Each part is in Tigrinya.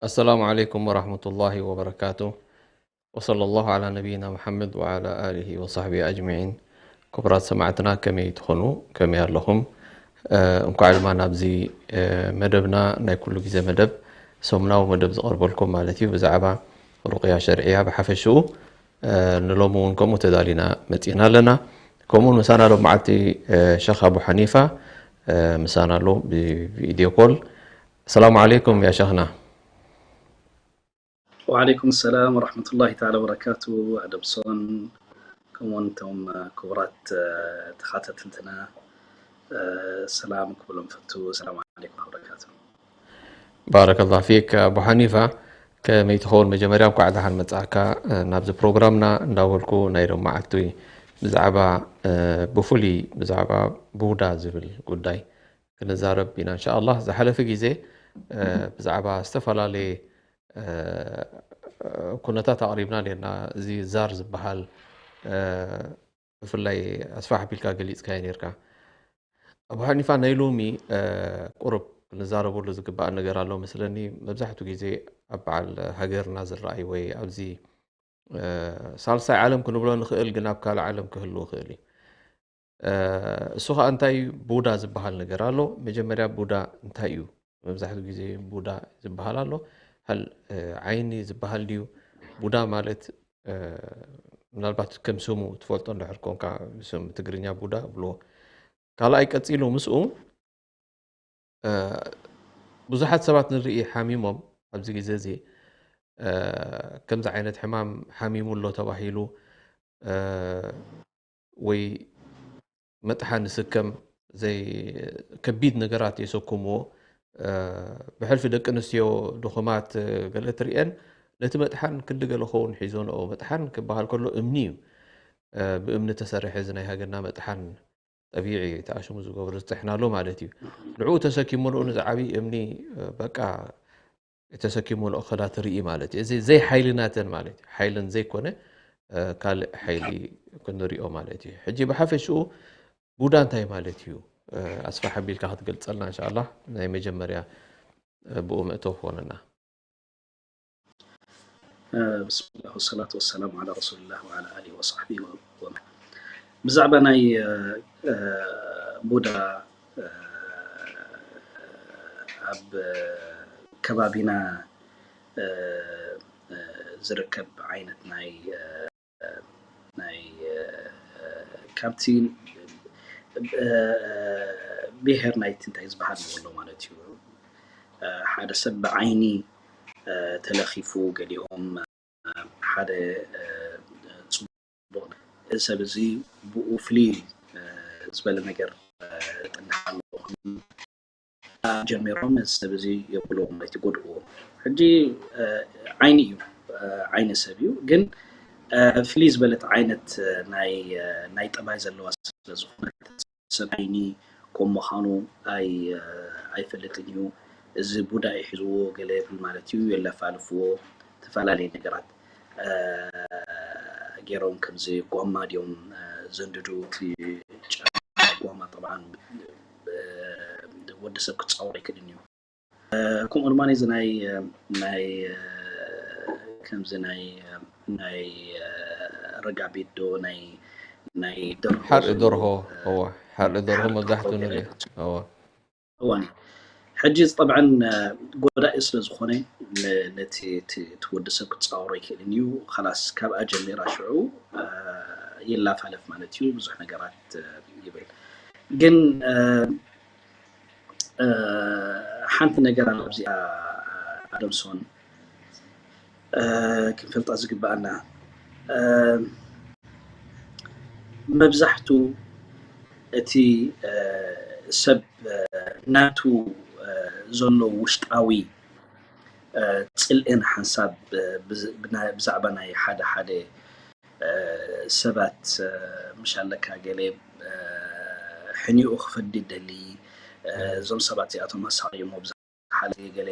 السلام عليكم ورحمة الله وبركاته. وصلى الله على نبينا محمد وعلى آله وصحبه أجمعين. ክቡራት ሰማዕትና ከመይ ትኾኑ? ከመይ ኣለኹም? እንኳዕ ድማ ናብዚ መደብና ናይ ኩሉ ግዜ መደብ፣ ሰሙናዊ መደብ ዝቐርበልኩም ማለት እዩ፣ ብዛዕባ ሩቕያ ሸርዕያ ብሓፈሽኡ ንሎሚ እውን ከምኡ ተዳሊና መፂና ኣለና። ከምኡውን ምሳና ሎም መዓልቲ ሸኽ ኣቡ ሓኒፋ ምሳና ኣሎ ብቪድዮ ኮል። ሰላም ዓለይኩም ያ ሸኽና። ወዓለይኩም ሰላም ወረሕመቱላሂ ተዓላ ወበረካቱ። ኣደምሶን ከምኡውን እቶም ክቡራት ተኻታተልትና ሰላም ክብሎም ፈቱ። ሰላም ዓለይኩም ወበረካቱ። ባረከላሁ ፊክ ኣቡ ሓኒፋ፣ ከመይ ትኸውን? መጀመርያ እንኳዕ ደሓን መጻእካ ናብዚ ፕሮግራምና እንዳበልኩ፣ ናይ ሎም መዓልቲ ብዛዕባ ብፍሉይ ብዛዕባ ቡዳ ዝብል ጉዳይ ክንዛረብ ኢና እንሻኣላህ። ዝሓለፈ ግዜ ብዛዕባ ዝተፈላለየ ኩነታት ኣቕሪብና ነርና። እዚ ዛር ዝበሃል ብፍላይ ኣስፋሕ ኣቢልካ ገሊፅካዮ ነርካ። ኣቡ ሓኒፋ፣ ናይ ሎሚ ቁሩብ ክንዛረበሉ ዝግባእ ነገር ኣሎ መስለኒ። መብዛሕትኡ ግዜ ኣብ በዓል ሃገርና ዝረኣይ ወይ ኣብዚ ሳልሳይ ዓለም ክንብሎ ንኽእል፣ ግን ኣብ ካልእ ዓለም ክህሉ ይኽእል እዩ። እሱ ኸዓ እንታይ እዩ? ቡዳ ዝበሃል ነገር ኣሎ። መጀመርያ ቡዳ እንታይ እዩ? መብዛሕትኡ ግዜ ቡዳ ዝበሃል ኣሎ። ሀል ዓይኒ ዝበሃል ድዩ? ቡዳ ማለት ምናልባት ከም ስሙ ትፈልጦ እንድሕር ኮንካ፣ ስም ትግርኛ ቡዳ ብልዎ። ካልኣይ ቀፂሉ ምስኡ ብዙሓት ሰባት ንርኢ ሓሚሞም፣ ኣብዚ ግዜ እዚ ከምዚ ዓይነት ሕማም ሓሚሙ ኣሎ ተባሂሉ ወይ መጥሓን ዝስከም ዘይ ከቢድ ነገራት የሰክምዎ። ብሕልፊ ደቂ ኣንስትዮ ድኹማት ገለ ትርእየን ነቲ መጥሓን ክንዲ ገለ ኸውን ሒዞንኦ፣ መጥሓን ክበሃል ከሎ እምኒ እዩ። ብእምኒ ተሰርሐ እዚ ናይ ሃገርና መጥሓን ጠቢዒ ተኣሽሙ ዝገብሩ ዝጥሕናሉ ማለት እዩ። ንዕኡ ተሰኪምንኡ ንዝዓብይ እምኒ በቃ ተሰኪምንኦ ከዳ ትርኢ ማለት እዩ። እዚ ዘይ ሓይሊ ናተን ማለት እዩ። ሓይለን ዘይኮነ ካልእ ሓይሊ ክንሪኦ ማለት እዩ። ሕጂ ብሓፈሽኡ ቡዳ እንታይ ማለት እዩ? ኣስፋሕ ኣቢልካ ክትገልፀልና እንሻላ ናይ መጀመርያ ብኡ መእተው ክኾነና። ብስምላህ ወሰላቱ ወሰላሙ ዓላ ረሱልላህ ወዓላ ኣሊሂ ወሳሕቢሂ ወመን። ብዛዕባ ናይ ቡዳ ኣብ ከባቢና ዝርከብ ዓይነት ናይ ናይ ካብቲ ብሄር ናይቲ እንታይ ዝበሃል ንብሎ ማለት እዩ። ሓደ ሰብ ብዓይኒ ተለኺፉ፣ ገሊኦም ሓደ ፅቡቕ፣ እዚ ሰብ እዚ ብኡ ፍልይ ዝበለ ነገር ጥንሓ ኣለዎ ጀሚሮም ነዚ ሰብ እዚ የብልዎ ማለት ይጎድእዎ። ሕጂ ዓይኒ እዩ፣ ዓይኒ ሰብ እዩ። ግን ፍልይ ዝበለት ዓይነት ናይ ጠባይ ዘለዋ ስለዝኾነ ሰብ ዓይኒ ከም ምዃኑ ኣይፈልጥን እዩ። እዚ ቡዳ እዩ ሒዝዎ ገለ የብል ማለት እዩ። የለፋልፍዎ፣ ዝተፈላለዩ ነገራት ገይሮም ከምዚ ጎማ ድዮም ዘንድዱ፣ እቲ ጫማ ጎማ ጠብዓን ወዲ ሰብ ክፃወር ኣይክእልን እዩ። ከምኡ ድማ እዚ ናይ ናይ ከምዚ ናይ ናይ ረጋቢት ዶ ናይ ናይ ደርሆ ሓርኢ ደርሆ። እወ፣ ሓርኢ ደርሆ መብዛሕትኡ ንሪኦ። እወ። እዋን እዩ። ሕጂ እዚ ጠብዐን ጎዳኢ ስለ ዝኾነ ነቲ እቲ ወዲ ሰብ ክትፃወሮ ኣይክእልን እዩ። ካላስ ካብኣ ጀሚራ ሽዑ ይላፋለፍ ማለት እዩ። ብዙሕ ነገራት ይብል። ግን ሓንቲ ነገር ኣላ ኣብዚኣ ኣደምሶን ክንፈልጣ ዝግበኣና። መብዛሕቱ እቲ ሰብ ናቱ ዘሎ ውሽጣዊ ፅልእን ሓንሳብ ብዛዕባ ናይ ሓደ ሓደ ሰባት ምሽ ኣለካ ገለ ሕኒኡ ክፈዲ ደሊ፣ እዞም ሰባት እዚኣቶም ኣሳቂሞ ብዝሓለ ገለ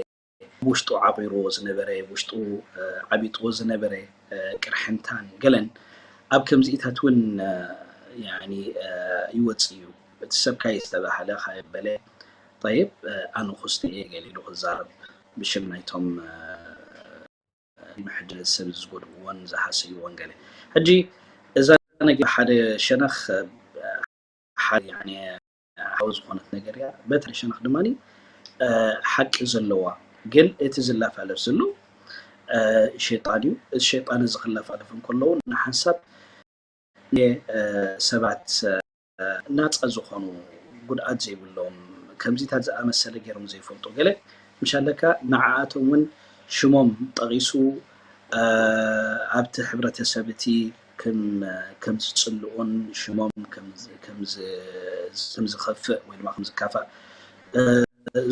ብውሽጡ ዓቑርዎ ዝነበረ፣ ብውሽጡ ዓቢጥዎ ዝነበረ ቅርሕንታን ገለን ኣብ ከምዚኢታት እውን ይወፅእ እዩ። እቲ ሰብ ካይ ዝተባህለ ካየበለ ጠይብ ኣነ ኩስቲ እየ ገሊሉ ክዛረብ ብሽም ናይቶም ሕጂ ሰብ ዝጎድእዎን ዝሃሰይዎን ገለ። ሕጂ እዛ ነገር ሓደ ሸነኽ ሓደ ሓው ዝኾነት ነገር እያ። በተለይ ሸነኽ ድማ ሓቂ ዘለዋ ግን እቲ ዝላፋለፍ ዘሎ ሸይጣን እዩ። እዚ ሸይጣን እዚ ክላፋለፍ እንከለዉ ንሓንሳብ ሰባት ናፃ ዝኾኑ ጉድኣት ዘይብሎም ከምዚታት ዝኣመሰለ ገይሮም ዘይፈልጡ ገለ ምሻለካ ንዓኣቶም እውን ሽሞም ጠቒሱ ኣብቲ ሕብረተሰብ እቲ ከም ዝፅልኡን ሽሞም ከም ዝኸፍእ ወይ ድማ ከም ዝካፋእ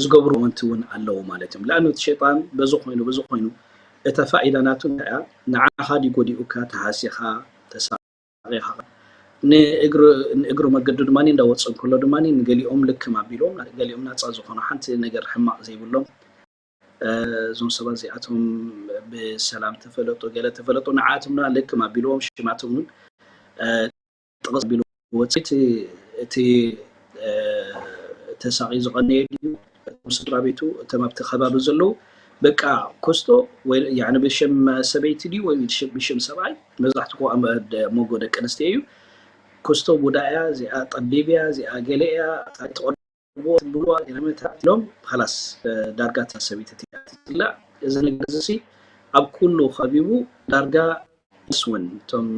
ዝገብሩ እውንቲ እውን ኣለዉ ማለት እዮም። ለኣኑ እቲ ሸይጣን በዚ ኮይኑ በዚ ኮይኑ እታ ፋኢዳ ናቱ እንታይ እያ? ንዓኻ ድዩ ጎዲኡካ ተሃሲኻ ተሳቒኻ ንእግሩ መገዱ ድማ እንዳወፀ እንከሎ ድማ ንገሊኦም ልክም ኣቢሎም ገሊኦም ናፃ ዝኾኑ ሓንቲ ነገር ሕማቕ ዘይብሎም እዞም ሰባት እዚኣቶም ብሰላም ተፈለጡ ገለ ተፈለጡ ንዓኣቶም ድማ ልክም ኣቢልዎም ሽማቶም እውን ጥቕስ ኣቢሉ ወፅእ እቲ ተሳቒ ዝቐነየ ድዩ እቶም ስድራ ቤቱ እቶም ኣብቲ ከባቢ ዘለዉ በቃ ኮስቶ ወይ ብሽም ሰበይቲ ድዩ ወይ ብሽም ሰብኣይ መብዛሕትኡ ኣብ ሞጎ ደቂ ኣንስትዮ እዩ ኮስቶ ቡዳ እያ እዚኣ ጠቢብ እያ እዚኣ ገለ እያ ትቐርብዎ ትብልዋ ገለመታ ኢሎም ኻላስ ዳርጋ እታ ሰበይቲ እቲኣ ትፅላእ እዚ ነገር እዚ ኣብ ኩሉ ከቢቡ ዳርጋ ምስ እውን እቶም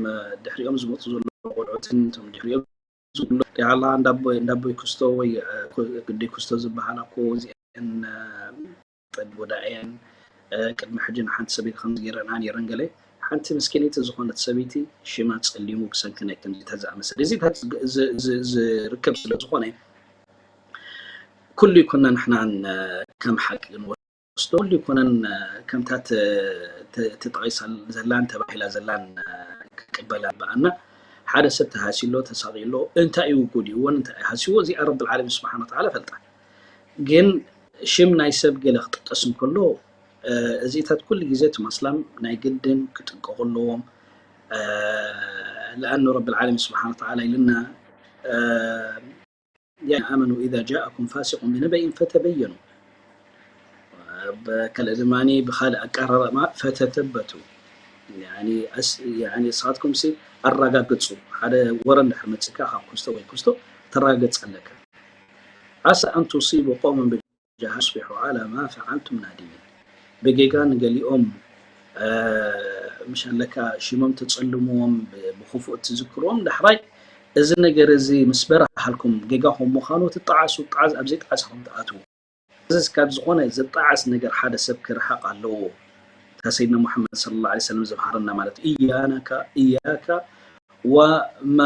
ድሕሪኦም ዝመፁ ዘለዉ ቆልዑትን እቶም ድሕሪኦም ዝብሉ ያላ እንዳቦይ ክስቶ ወይ ግዲ ክስቶ ዝበሃላ እኮ እዚአን ጠቢ ወዳእየን ቅድሚ ሕጂ ንሓንቲ ሰበይቲ ከምዚ ገይረን ኣነይረን ገለ ሓንቲ ምስኪነይቲ ዝኾነት ሰበይቲ ሽማ ፀሊሙ ብሰንኪ ናይ ከምዚታት ዝኣመሰለ እዚታት ዝርከብ ስለ ዝኾነ ኩሉ ይኮና ንሕናን ከም ሓቂ ክንወስዶ ኩሉ ይኮነን ከምታ ተጠቂሳ ዘላን ተባሂላ ዘላን ክቅበላ ይበኣና ሓደ ሰብ ተሃሲሎ ተሳቂሎ እንታይ እዩ ጎዲእዎን እንታይ ሃሲዎ እዚኣ ረብል ዓለሚን ስብሓን ወተዓላ ፈልጣ ግን ሽም ናይ ሰብ ገለ ክጥቀስ እንከሎ እዚታት ኩሉ ግዜ እቶም ኣስላም ናይ ግድን ክጥንቀቁ ኣለዎም ለኣኑ ረብል ዓለሚን ስብሓን ወተዓላ ኢልና يا أمنوا إذا جاءكم فاسق بنبأ فتبينوا በከልእ ድማ ብካልእ ኣቀራርማ ፈተተበቱ ንስኻትኩም ሲ ኣረጋግፁ ሓደ ወረ እንድሕር መፅካ ካብ ኩስቶ ወይ ኩስቶ ተረጋግፅ ኣለካ ዓሳ ኣን ቱሲቡ ቀውመን ብጃሃ ዩስቢሑ ዓላ ማ ፈዓልቱም ናዲሚን ብጌጋ ንገሊኦም ምሻለካ ሽሞም ተፀልምዎም ብክፉእ ትዝክርዎም ዳሕራይ እዚ ነገር እዚ ምስ በረሃልኩም ጌጋኹም ምዃኑ ትጠዓሱ ጣዓስ ኣብ ዘይጠዓስኹም ትኣትዉ እዚ ካብ ዝኾነ ዝጠዓስ ነገር ሓደ ሰብ ክርሕቕ ኣለዎ እታ ሰይድና ሙሓመድ صلى الله عليه وسلم ዘምሃረና ማለት እዩ እያናካ እያካ ወማ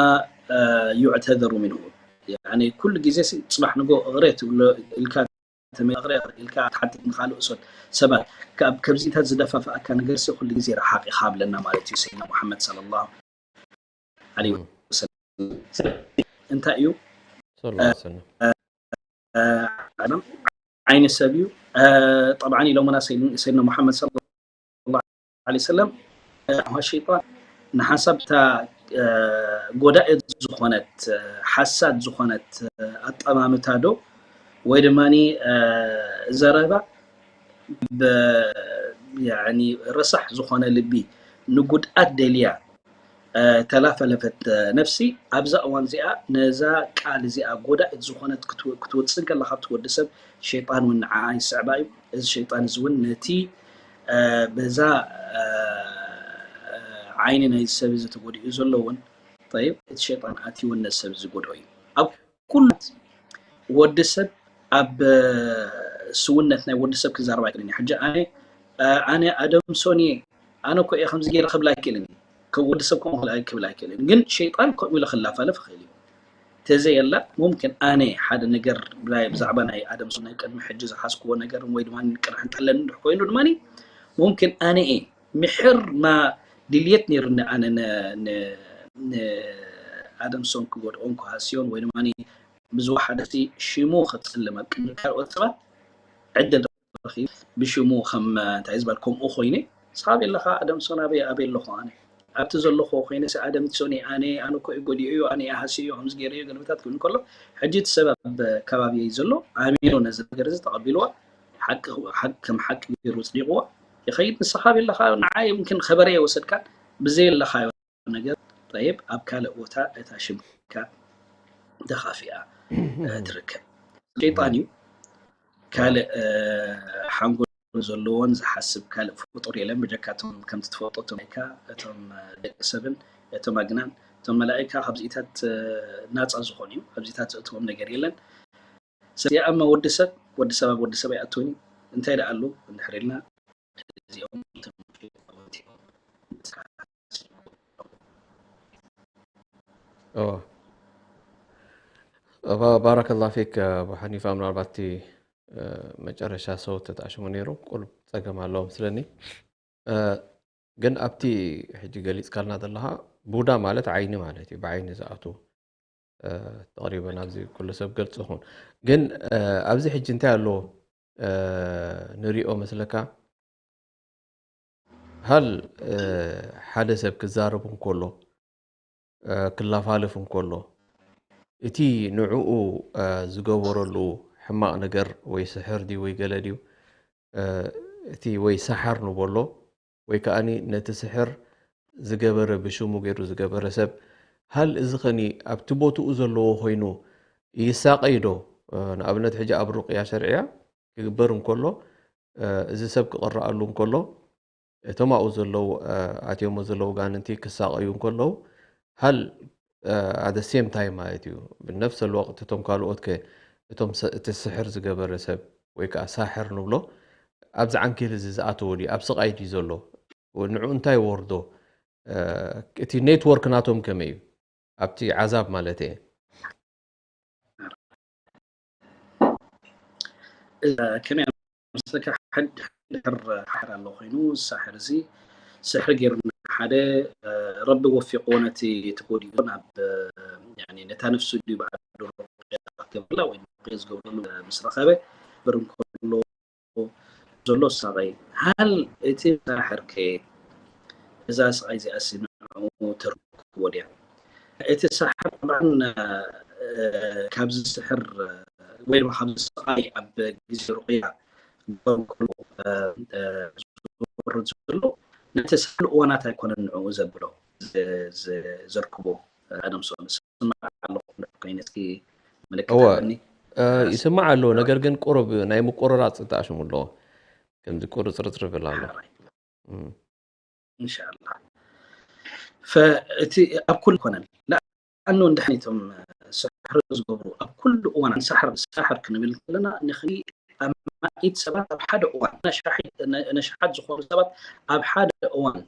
يعتذر منه ኩሉ ግዜ ፅባሕ ንጎ እቕረ ትብሎ ኢልካ ተመቕረ ኢልካ ትሓትት ንኻልእ ሶት ሰባት ካብ ከብዚታት ዝደፋፍኣካ ነገር ሲ ኩሉ ግዜ ረሓቕ ኢኻ ብለና ማለት እዩ ሰይድና ሙሓመድ صلى الله عليه وسلم እንታይ እዩ ዓይኒ ሰብ እዩ ጠብዓን ኢሎምና ሰይድና ሙሓመድ صلى الله عليه وسلم ሸይጣን ንሓንሳብ እታ ጎዳኢ ዝኾነት ሓሳድ ዝኾነት ኣጠማምታ ዶ ወይ ድማ ዘረባ ረሳሕ ዝኾነ ልቢ ንጉድኣት ደልያ ተላፈለፈት ነፍሲ ኣብዛ እዋን እዚኣ ነዛ ቃል እዚኣ ጎዳእት ዝኾነት ክትወፅእ ከላ ካብቲ ወዲ ሰብ ሸይጣን እውን ንዓኣ ይስዕባ እዩ እዚ ሸይጣን እዚ እውን ነቲ በዛ ዓይኒ ናይ ሰብ እዚ ተጎዲኡ ዘሎ እውን ጠይብ እቲ ሸይጣን ኣትይውን ነቲ ሰብ እዚ ጎድኦ እዩ ኣብ ኩሉ ወዲ ሰብ ኣብ ስውነት ናይ ወዲ ሰብ ክዛረብ ኣይክእልን እዩ ሕጂ ኣነ ኣነ ኣደምሶን እየ ኣነ እኮ እየ ከምዚ ገይረ ክብል ኣይክእልን እዩ ከም ወዲ ሰብ ከምኡ ክብል ኣይክእልን ግን ሸይጣን ከምኡ ኢሉ ክላፋለፍ ይኽእል እዩ ተዘየላ ሙምክን ኣነ ሓደ ነገር ብዛዕባ ናይ ኣደምሶን ናይ ቅድሚ ሕጂ ዝሓዝክዎ ነገር ወይ ድማ ቅርሕንታ ኣለኒ እንድሕ ኮይኑ ድማ ሙምክን ኣነ እየ ምሕር ማ ድልየት ነይሩኒ ኣነ ንኣደምሶን ክጎድኦን ክሃስዮን ወይ ድማ ብዝወሓደ ሽሙ ክፅልም ኣብ ቅድሚ ካልኦት ሰባት ዕድል ረኺቡ ብሽሙ ከም እንታይ ዝበል ከምኡ ኮይነ ንስኻ ኣበይ ኣለኻ ኣደምሶን ኣበይ ኣበይ ኣለኹ ኣነ ኣብቲ ዘለኹ ኮይነ ኣደምሶን ኣነ ኣነ እኮ እዩ ጎዲኡ እዩ ኣነ እየ ሃስዮ እዩ ከምዚ ገይረ እዩ ገለመታት ክብል ከሎ ሕጂ እቲ ሰብ ኣብ ከባቢ ዘሎ ኣሚኑ ነዚ ነገር እዚ ተቐቢልዋ ሓቂ ከም ሓቂ ገይሩ ፅዲቕዋ ይኸይድ ንስኻ ኣበይ ኣለኻ ንዓይ ምክን ከበረ የወሰድካን ብዘይ ኣለኻዮ ነገር ጠይብ ኣብ ካልእ ቦታ እታ ሽምካ ተኻፊኣ ትርከብ። ሸይጣን እዩ ካልእ ሓንጎል ዘለዎን ዝሓስብ ካልእ ፍጡር የለን ብጀካ እቶም ከምቲ ትፈልጦ እቶም መላኢካ እቶም ደቂ ሰብን እቶም ኣግናን እቶም መላኢካ ካብዚኢታት ናፃ ዝኾኑ እዩ ኣብዚታት ዘእትዎም ነገር የለን። ስለዚ ኣማ ወዲ ሰብ ወዲ ሰብ ኣብ ወዲ ሰብ ኣይኣትውን እዩ እንታይ ደኣ ኣሎ እንድሕር ኢልና እዚኦም ባረከላ ፊክ ኣቡ ሓኒፋ ምናልባት እቲ መጨረሻ ሰው ተጣሽሙ ነይሩ ቁልብ ፀገም ኣለዎ ምስለኒ ግን ኣብቲ ሕጂ ገሊፅካልና ዘለካ ቡዳ ማለት ዓይኒ ማለት እዩ ብዓይኒ ዝኣቱ ተቕሪበን ኣብዚ ኩሉ ሰብ ገልፂ ይኹን ግን ኣብዚ ሕጂ እንታይ ኣለዎ ንሪኦ መስለካ ሃል ሓደ ሰብ ክዛረብ እንከሎ ክላፋልፍ እንከሎ እቲ ንዕኡ ዝገበረሉ ሕማቕ ነገር ወይ ስሕር ድዩ ወይ ገለ ድዩ እቲ ወይ ሰሓር ንበሎ ወይ ከዓኒ ነቲ ስሕር ዝገበረ ብሽሙ ገይሩ ዝገበረ ሰብ ሃል እዚ ኸኒ ኣብቲ ቦትኡ ዘለዎ ኮይኑ ይሳቐይ ዶ ንኣብነት ሕጂ ኣብ ሩቅያ ሸርዕያ ክግበር እንከሎ እዚ ሰብ ክቕረኣሉ እንከሎ እቶም ኣብኡ ዘለዉ ኣትዮሞ ዘለዉ ጋንንቲ ክሳቐዩ እንከለዉ ሃል ኣደ ሴም ታይም ማለት እዩ ብነፍሰ ልወቅት እቶም ካልኦት ከ እቶም እቲ ስሕር ዝገበረ ሰብ ወይ ከዓ ሳሕር ንብሎ ኣብዚ ዓንኬል እዚ ዝኣተወ ድዩ ኣብ ስቃይ ድዩ ዘሎ ንዑ እንታይ ወርዶ እቲ ኔትወርክ ናቶም ከመይ እዩ ኣብቲ ዓዛብ ማለት እየ ከመይ ምስለካ ሕድ ድሕር ሓር ኣሎ ኮይኑ ሳሕር እዚ ስሕሪ ገይሩ ሓደ ረቢ ወፊቆ ነቲ ተጎዲኡ ናብ ነታ ነፍሱ ድዩ ባዕሉ ገብርላ ወይ ዝገብረሉ ምስ ረኸበ ብር እንከሎ ዘሎ ሳቐይ ሃል እቲ ሳሕር ከ እዛ ስቓይ እዚኣሲ ንዕኡ ተርክቦ ድያ እቲ ሳሕር ጥብዓን ካብዚ ስሕር ወይ ድማ ካብዚ ስቓይ ኣብ ግዜ ሩቅያ ክግበር ከሎ ዝወርድ ዘሎ ነቲ ሳሕር እዋናት ኣይኮነን ንዕኡ ዘብሎ ዘርክቦ ኣደምሶ ስማዕ ኣለኹ ኮይነ እስኪ ምልክት እወ ኣለኒ ይስማዕ ኣለዎ ነገር ግን ቁሩብ ናይ ምቁርራፅ ተኣሽሙ ኣለዎ ከምዚ ቁርፅርፅር ይብል ኣሎ ሓራይ እንሻላ እቲ ኣብ ኩሉ ኮነን ለኣኑ እንድሕን እቶም ስሕሪ ዝገብሩ ኣብ ኩሉ እዋን ሳሕር ሳሕር ክንብል ከለና ንኽኒ ኣማኢት ሰባት ኣብ ሓደ እዋን ነሽሓት ዝኾኑ ሰባት ኣብ ሓደ እዋን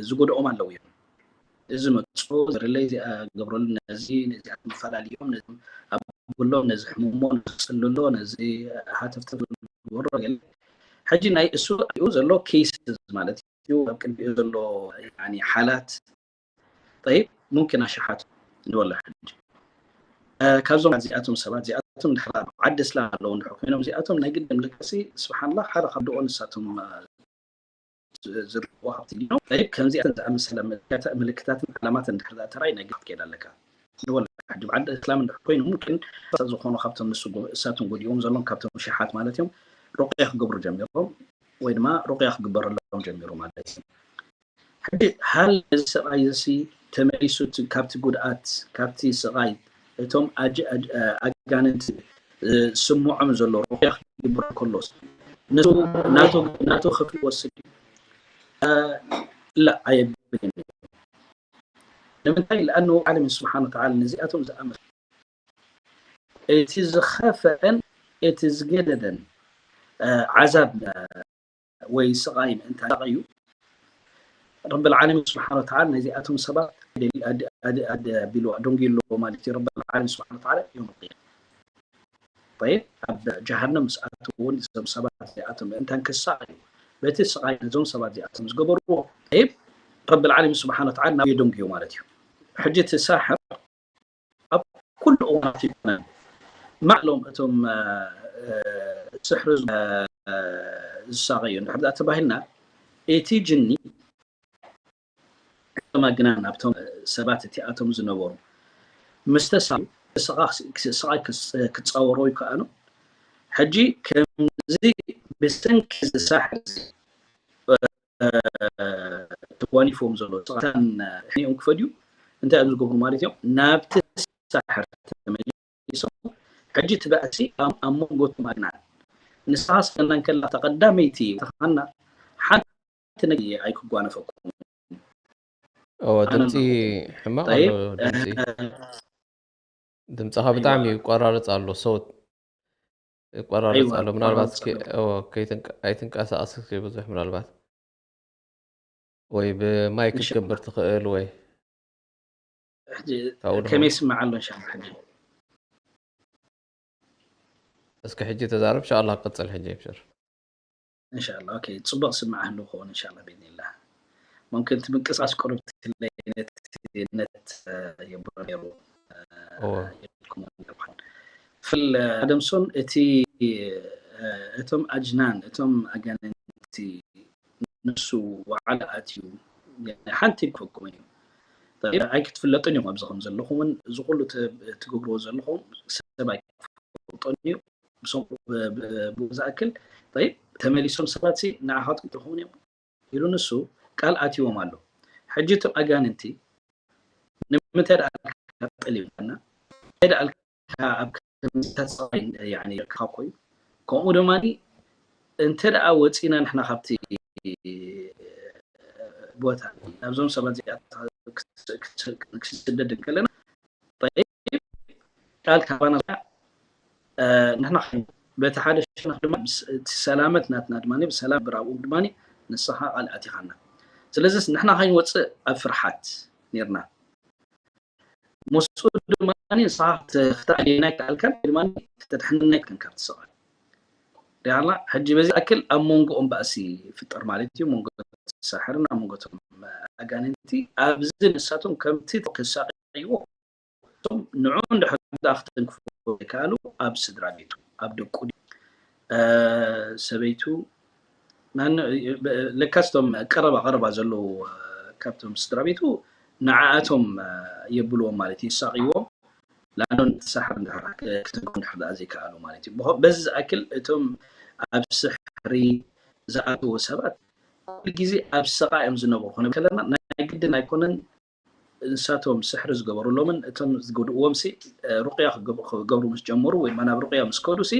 ዝጎድኦም ኣለዉ እዮም እዚ መፅኦ ዝርለይ እዚኣ ገብረሉ ነዚ ነዚኣ መፈላለዮም ኣብሎም ነዚ ሕሙሞ ነዚ ፅልሎ ነዚ ሃተፍተፍ ዝበሮ ገለ ሕጂ ናይ እሱ ሪኡ ዘሎ ኬስ ማለት እዩ ኣብ ቅድሚኡ ዘሎ ሓላት ጠይብ ሙምኪን ኣሽሓት ንበሎ ሕጂ ካብዞም እዚኣቶም ሰባት እዚኣቶም ድሕራ ዓዲ እስላም ኣለዉ እንድሕር ኮይኖም እዚኣቶም ናይ ግድም ልክሲ ስብሓንላ ሓደ ካብ ደኦ ንሳቶም ዝርከቡ ሃብቲ ዲኖም ከምዚኣተን ዝኣመሰለ ምልክታትን ዓላማትን እንድሕር ተራይ ናይ ግድም ትከይድ ኣለካ ንበሎ ሕጂ ብዓዲ እስላም እንድሕር ኮይኑ ሙምኪን ዝኾኑ ካብቶም ንሱ እሳቶም ጎዲዎም ዘለዎም ካብቶም ሽሓት ማለት እዮም ሩቅያ ክገብሩ ጀሚሮም ወይ ድማ ሩቅያ ክግበረሎም ጀሚሩ ማለት እዩ ሕጂ ሃል እዚ ሰብኣይ እዚ ተመሊሱ ካብቲ ጉድኣት ካብቲ ስቓይ እቶም ኣጋንንቲ ስምዖም ዘሎ ሩቅያ ክግበር ከሎስ ንሱ ናቱ ክፍሊ ወስድ ላ ኣየብልን ንምንታይ ለኣኑ ዓለም ስብሓን ወተዓላ ነዚኣቶም ዝኣመሰሉ እቲ ዝኸፈአን እቲ ዝገደደን ዓዛብ ወይ ስቓይ ምእንታን እዩ ረቢ ልዓለሚን ስብሓን ወተዓላ ነዚኣቶም ሰባት ኣቢሉ ደንጉ ኣለዎ ማለት እዩ ረቢ ልዓለሚን ስብሓን ወተዓላ እዮም ቅያም ጠይብ ኣብ ጀሃነም ምስ ኣተዉ እውን እዞም ሰባት እዚኣቶም ምእንታን ክሳቐዩ በቲ ስቓይ ነዞም ሰባት እዚኣቶም ዝገበርዎ ጠይብ ረቢ ልዓለሚን ስብሓን ወተዓላ ናብ የደንጉዮ ማለት እዩ ሕጂ እቲ ሳሕር ኣብ ኩሉ እዋናት ይኮነን ማዕሎም እቶም ስሕሪ ዝሳቐዩ እንድሕር ደኣ ተባሂልና፣ እቲ ጅኒ እቶም ኣግናን ኣብቶም ሰባት እቲኣቶም ዝነበሩ ምስ ተሳቐዩ፣ ስቓይ ክፃወሮ ይከኣሉ። ሕጂ ከምዚ ብሰንኪ ዝሳሕር ተጓኒፎም ዘሎ ስቓታን ሕኒኦም ክፈድዩ እንታይ እዮም ዝገብሩ ማለት እዮም? ናብቲ ሳሕር ተመሊሶም ሕጂ እቲ ባእሲ ኣብ መንጎ እቶም ኣግናን ንስኻ ስከና እንከላ ተቐዳመይቲ ተኻና ሓንቲ ነገር ኣይክጓነፈኩም። ኦ ድምፂ ሕማቕ ኣሎ ድምፂ ድምፅኻ ብጣዕሚ ይቆራረፅ ኣሎ። ሰውት ይቆራረፅ ኣሎ። ምናልባት ኣይትንቀሳቀስ ብዙሕ ምናልባት ወይ ብማይክ ክትገብር ትኽእል ወይ ከመይ ይስማዕ ኣሎ? እንሻ ሕጂ እስኪ ሕጂ ተዛረብ። እንሻላ ቀፅል ሕጂ ብሽር። እንሻላ ኦኬ፣ ፅቡቅ ስማዕ ህሉ ክኸውን እንሻላ ብኢዝኒላህ። ሙምክን እቲ ምንቅስቃስ ቁሩብ ትለይ ነት የብሎ ነይሩ ኢልኩም ኣለኹም። ፍል ኣደምሶን እቲ እቶም ኣጅናን እቶም ኣጋንንቲ ንሱ ዋዕላ ኣትዩ ሓንቲ ክፈኩም እዩ። ኣይክትፍለጡን እዮም ኣብዚ ከም ዘለኹምን እዚ ኩሉ ትገብርዎ ዘለኹም ሰብ ኣይክፈልጦን እዩ። ብኡ ዝኣክል ተመሊሶም ሰባት ንዓኻትኩም ትኸውን እዮም ኢሉ ንሱ ቃል ኣትይዎም ኣሎ። ሕጂ እቶም ኣጋንንቲ ንምንታይ ደኣ ጠሊብና እንታይ ደኣ ኣብ ከምዚታት ሰብኣይ ይርከብካ ኮዩ ከምኡ ድማ እንተ ደኣ ወፂና ንሕና ካብቲ ቦታ ናብዞም ሰባት እዚኣ ክስደድ እንከለና ቃል ካባና ንሕና በቲ ሓደ ሸነኽ ድማ እቲ ሰላመት ናትና ድማ ብሰላም ብራብኦም ድማ ንስኻ ቃል ኣቲኻና። ስለዚስ ንሕና ከይንወፅእ ኣብ ፍርሓት ነርና። ምስኡ ድማ ንስኻ ክትኣልየና ይከኣልካን ድማ ክተድሕነና ይከን ካብቲ ሰብኣይ ሪኣላ። ሕጂ በዚ ኣክል ኣብ መንጎኦም ባእሲ ይፍጠር ማለት እዩ። መንጎ ሳሕርን ኣብ መንጎቶም ኣጋንንቲ ኣብዚ ንሳቶም ከምቲ ክሳቀይዎ ንዑ እንድሕር ደኣ ክተንክፉ ዘይከኣሉ ኣብ ስድራ ቤቱ ኣብ ደቁ ሰበይቱ ለካስቶም ቀረባ ቀረባ ዘለዉ ካብቶም ስድራ ቤቱ ንዓኣቶም የብልዎም ማለት እዩ፣ ይሳቕይዎም። ላኖን ሳሕር ክትንክፉ እንድሕር ደኣ ዘይከኣሉ ማለት እዩ። በዚ ዝኣክል እቶም ኣብ ስሕሪ ዝኣተዉ ሰባት ኩሉ ግዜ ኣብ ሰቓ እዮም ዝነብሩ። ክንብል ከለና ናይ ግድን ኣይኮነን ንሳቶም ስሕሪ ዝገበሩሎምን እቶም ዝጎድእዎም ሲ ሩቅያ ክገብሩ ምስ ጀመሩ ወይ ናብ ሩቅያ ምስ ከዱ ሲ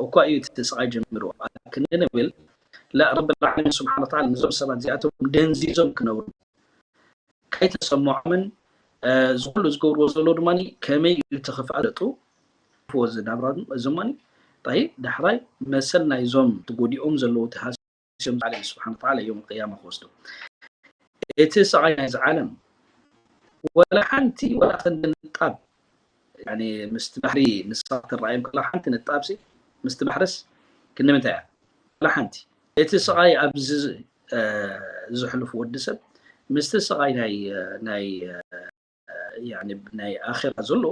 እኳ እዩ እቲ ስቃይ ጀሚሩ ክንብል ላ ረብ ልዓለሚን ስብሓን ወተዓላ ነዞም ሰባት እዚኣቶም ደንዚዞም ክነብሩ ከይተሰምዖምን ዝኩሉ ዝገብርዎ ዘለዉ ድማ ከመይ እዩ ተኽፍኣለጡ ዝናብራ እዞም ዳሕራይ መሰል ናይዞም ተጎዲኦም ዘለዉ ስም ዓለም ስብሓን ወተዓላ ዮም ቅያማ ክወስዶ እቲ ስቓይ ናይዚ ዓለም ወላ ሓንቲ ወላ ክንዲ ንጣብ ምስቲ ባሕሪ ንሳ ክትረኣዮም ከላ ሓንቲ ንጣብሲ ምስቲ ባሕርስ ክንምንታይ እያ ወላ ሓንቲ እቲ ስቓይ ኣብዚ ዝሕልፉ ወዲ ሰብ ምስቲ ስቓይ ናይ ናይ ናይ ኣኼራ ዘሎ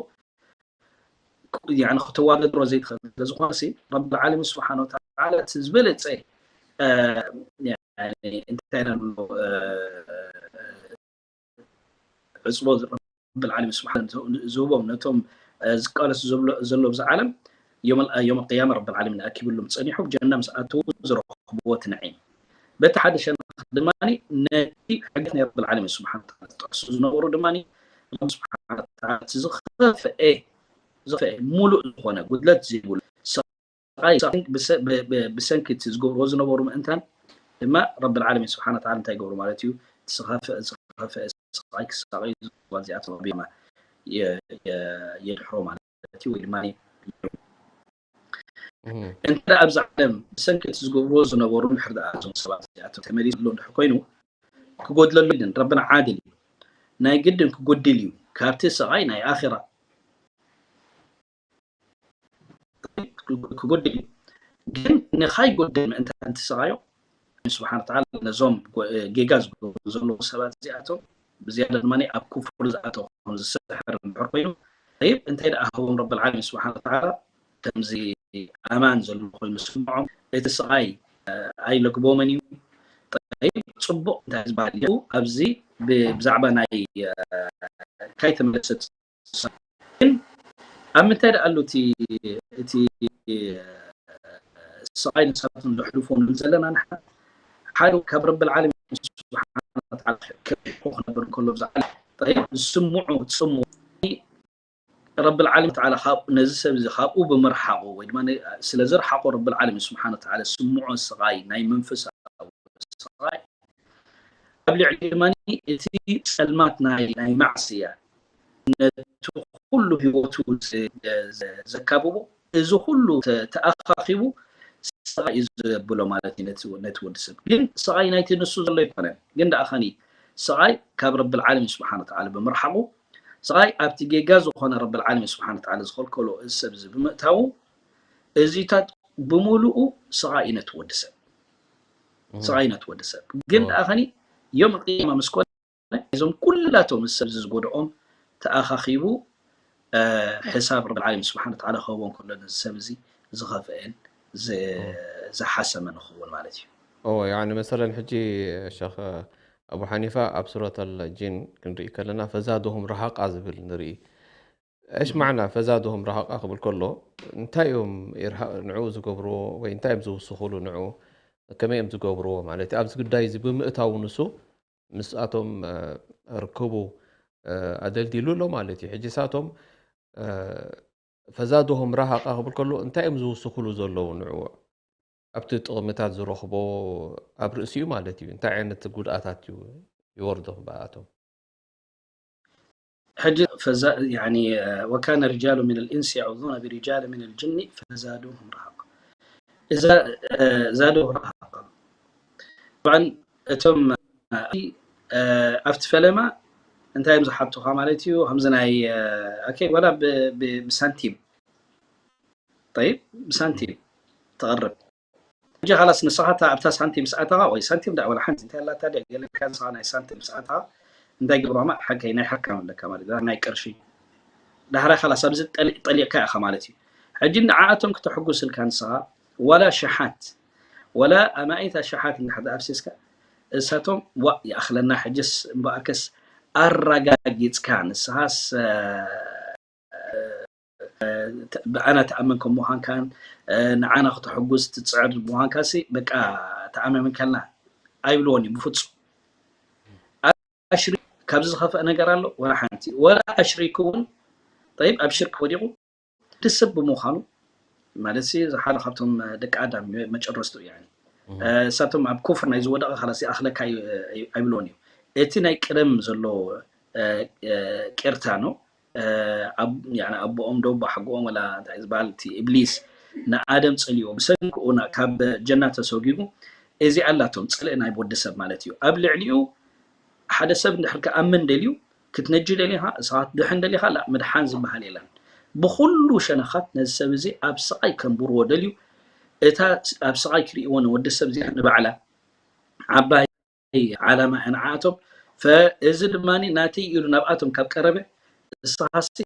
ክትወዳደሮ ዘይትኽእል ስለዝኾነ ረብ ልዓለሚን ስብሓን ወተዓላ እቲ ዝበለፀ እንታይ ንብሎ ዕፅቦ ረብ ልዓለሚን ስብሓን ዝህቦም ነቶም ዝቃለሱ ዘሎ ብዚ ዓለም ዮም ቅያማ ረብ ልዓለሚን ኣኪብሎም ፀኒሑ ጀና ምስ ኣተዉ ዝረኽብዎ እቲ ንዒም በቲ ሓደ ሸነኽ ድማ ነቲ ሕግት ናይ ረብ ልዓለሚን ስብሓን ወተዓላ ዝጠቅሱ ዝነበሩ ድማ ረብ ስብሓን ወተዓላ ዝኸፍአ ዝኸፍአ ሙሉእ ዝኾነ ጉድለት ዘይብሉ ስቓይ ብሰንኪ እቲ ዝገብርዎ ዝነበሩ ምእንታን ድማ ረብ ልዓለሚን ስብሓን ወተዓላ እንታይ ይገብሩ ማለት እዩ ዝኸፍአ ስቓይ ክሳቐዩ ዝጓል እዚኣቶም ኣቢማ የድሕሮ ማለት ማለት እዩ ወይ ድማ እንተ ኣብዚ ዓለም ብሰንኪ እቲ ዝገብርዎ ዝነበሩ እንድሕር ደኣ እዞም ሰባት እዚኣቶም ተመሊሱ ኣሎ እንድሕር ኮይኑ ክጎድለሉ ግድን ረብና ዓድል እዩ ናይ ግድን ክጎድል እዩ ካብቲ ስቓይ ናይ ኣራ ክጎድል እዩ ግን ንኻይ ጎድል ምእንታ እንተሰቓዮ ስብሓን ተዓላ ነዞም ጌጋ ዝገብሩ ዘለዉ ሰባት እዚኣቶም ብዝያዳ ድማ ኣብ ኩፍር ዝኣተኹም ዝስሕር እንድሕር ኮይኑ ይብ እንታይ ደኣ ህቦም ረብ ልዓለሚን ስብሓን ተዓላ ከምዚ ኣማን ዘሎ ኮይኑ ዝስምዖም፣ እቲ ስቓይ ኣይለግቦምን እዩ። ጠይብ፣ ጽቡቕ እንታይ ዝበሃል እዩ? ኣብዚ ብ-፣ ብዛዕባ ናይ ካይተመለሰት ግን ኣብ ምንታይ ደኣ ኣሎ እቲ፣ እቲ ስቓይ ንሳቶም ዘሕልፎ ንብል ዘለና ንሕና? ሓደ ካብ ረብል ዓለሚን ስብሓነ ወተዓላ ክርሕቁ ክነብር እንከሎ ብዛዕባ ጠይብ ዝስምዑ ዝስምዑ ረብል ዓለሚን ተዓላ ካብ ነዚ ሰብ እዚ ካብኡ ብምርሓቑ ወይ ድማ ነ-፣ ስለ ዝርሓቑ ረብል ዓለሚን ስብሓነ ወተዓላ ዝስምዖ ስቓይ ናይ መንፈሳዊ ስቓይ ኣብ ልዕሊ ድማ እቲ ጸልማት ናይ፣ ናይ ማዕስያ ነቲ ኩሉ ህይወቱ ዘ-፣ ዘ-፣ ዘካብቦ እዚ ኩሉ ተ-፣ ተኣኻኺቡ ስቓይ እዩ ዘብሎ ማለት እዩ ነቲ፣ ነቲ ወዲ ሰብ። ግን ስቓይ ናይቲ ንሱ ዘሎ ኣይኮነን። ግን ደኣ ኸኒ ስቓይ ካብ ረብል ዓለሚን ስብሓነ ወተዓላ ብምርሓቑ፣ ስቓይ ኣብቲ ጌጋ ዝኾነ ረብል ዓለሚን ስብሓነ ወተዓላ ዝኸልከሎ እዚ ሰብ እዚ ብምእታዉ፣ እዚታት ብምሉኡ ስቓይ እዩ ነቲ ወዲ ሰብ። እህ። ስቓይ እዩ ነቲ ወዲ ሰብ። ግን እወ። ደኣ ኸኒ ዮም ቅያማ ምስ ኮነ እዞም ኩላቶም እዚ ሰብ እዚ ዝጎድኦም ተኣኻኺቡ፣ እ፣ ሕሳብ ረብል ዓለሚን ስብሓነ ወተዓላ ክህቦ እንከሎ ነዚ ሰብ እዚ ዝኸፍአን ዝ-፣ እወ። ዝሓሰመን ክኸውን ማለት እዩ። እወ፣ ያኒ መሰለን ሕጂ ሸኽ ኣቡ ሓኒፋ ኣብ ሱረት ኣልጂን ክንርኢ ከለና ፈዛድሁም ረሃቃ ዝብል ንርኢ። እሽ እህ። ማዕና ፈዛድሁም ረሃቃ ክብል ከሎ እንታይ እዮም ኢርሃ-፣ ንዕኡ ዝገብርዎ ወይ እንታይ እዮም ዝውስኹሉ ንዕኡ ከመይ እዮም ዝገብርዎ ማለት እዩ። ኣብዚ ጉዳይ እዚ ብምእታው ንሱ ምስኣቶም፣ እ፣ ርክቡ፣ እ፣ ኣደልዲሉ ኣሎ ማለት እዩ። ሕጂ ንሳቶም፣ እ፣ ፈዛድሁም ረሃቃ ክብል ከሎ እንታይ እዮም ዝውስኹሉ ዘለዉ ንዕኡ? ኣብቲ ጥቕምታት ዝረኽቦ ኣብ ርእሲኡ ማለት እዩ። እንታይ ዓይነት ጉድኣታት እዩ ይወርዶም ብኣቶም? ሕጂ ፈዛ-፣ ያኒ፣ እ፣ ወካነ ሪጃሉ ሚነል ኢንሲ የዑዙነ ቢሪጃል ሚነል ጅኒ ፈዛድሁም ረሃቃ። እዛ፣ እ፣ ዛድሁም ረሃቃ። ጠብዓን እቶም፣ እ፣ ኣብቲ ፈለማ እንታይ እዮም ዝሓቱኻ ማለት እዩ? ከምዚ ናይ፣ እ፣ ኦኬ፣ ዋላ ብ-፣ ብ-፣ ብሳንቲም። ጠይብ፣ ብሳንቲም ትቐርብ። ሕጂ ኻላስ ንስኻ እታ ኣብታ ሳንቲም ምስ ኣተኻ፣ ወይ ሳንቲም ደኣ ወላ ሓንቲ እንታይ ኣላታ ድያ? ገለ ኢልካ ንስኻ ናይ ሳንቲም ምስ ኣተኻ እንታይ ገብርዋ ማ-፣ ሓቀይ ናይ ሓካም ኣለካ ማለት እዩ፣ ናይ ቅርሺ። ዳሕራይ ኻላስ ኣብዚ ጠሊ-፣ ጠሊቕካ ኢኻ ማለት እዩ። ሕጂ ንዓኣቶም ክተሕጉስ ኢልካ ንስኻ ዋላ ሸሓት፣ ዋላ ኣማኢት ኣሽሓት እንድሕር ኣፍሲስካ፣ እሳቶም ዋእ ይኣኽለና ሕጅስ እምበኣርከስ ኣረጋጊጽካ ንስኻስ፣ እ፣ እ፣ ተ-፣ ብኣና ትኣምን ከም ምዃንካን፣ እ፣ ንዓና ክተሐጉስ ትጽዕር ምዃንካሲ በቃ ተኣማሚንካልና ኣይብልዎን እዩ ብፍጹም። ኣሽሪ ካብዚ ዝኸፍአ ነገር ኣሎ? ወላ ሓንቲ። ወላ ኣሽሪክ እውን፣ ጠይብ፣ ኣብ ሽርክ ወዲቑ፣ እቲ ሰብ ብምዃኑ፣ ማለትሲ፣ እዚ ሓደ ካብቶም ደቂ ኣዳም መጨረስቱ፣ ያኒ፣ እህ። እ፣ እሳቶም ኣብ ኩፍር ናይ ዝወደቐ፣ ኻላስ ይኣኽለካ ኣይ-፣ ኣይ-፣ ኣይብልዎን እዩ። እቲ ናይ ቅደም ዘሎ፣ እ፣ እ፣ ቄርታ ነው። እ፣ ኣብ-፣ ያኒ፣ ኣቦኦም ዶ፣ ኣቦ ሓጎኦም፣ ወላ እንታይ ዝበሃል፣ እቲ ኢብሊስ ንኣደም ጸልዎ፣ ብሰንክኡ ና-፣ ካብ ጀና ተሰጒጉ፣ እዚኣ ኣላቶም፣ ጽልኢ ናይ ወዲ ሰብ ማለት እዩ። ኣብ ልዕሊኡ ሓደ ሰብ እንድሕር ክኣምን ደልዩ፣ ክትነጂ ደሊኻ፣ ንስኻ ክትድሕን ደሊኻ፣ ላ፣ ምድሓን ዝበሃል የለን። ብኹሉ ሸነኻት ነዚ ሰብ እዚ ኣብ ስቓይ ከንብርዎ ደልዩ፣ እታ ኣብ ስቓይ ክርእይዎ ንወዲ ሰብ እዚኣ ንባዕላ ዓባይ ዓላማ እያ ንዓኣቶም። ፈ-፣ እዚ ድማ ናተይ ኢሉ ናብኣቶም ካብ ቀረበ፣ ንስኻሲ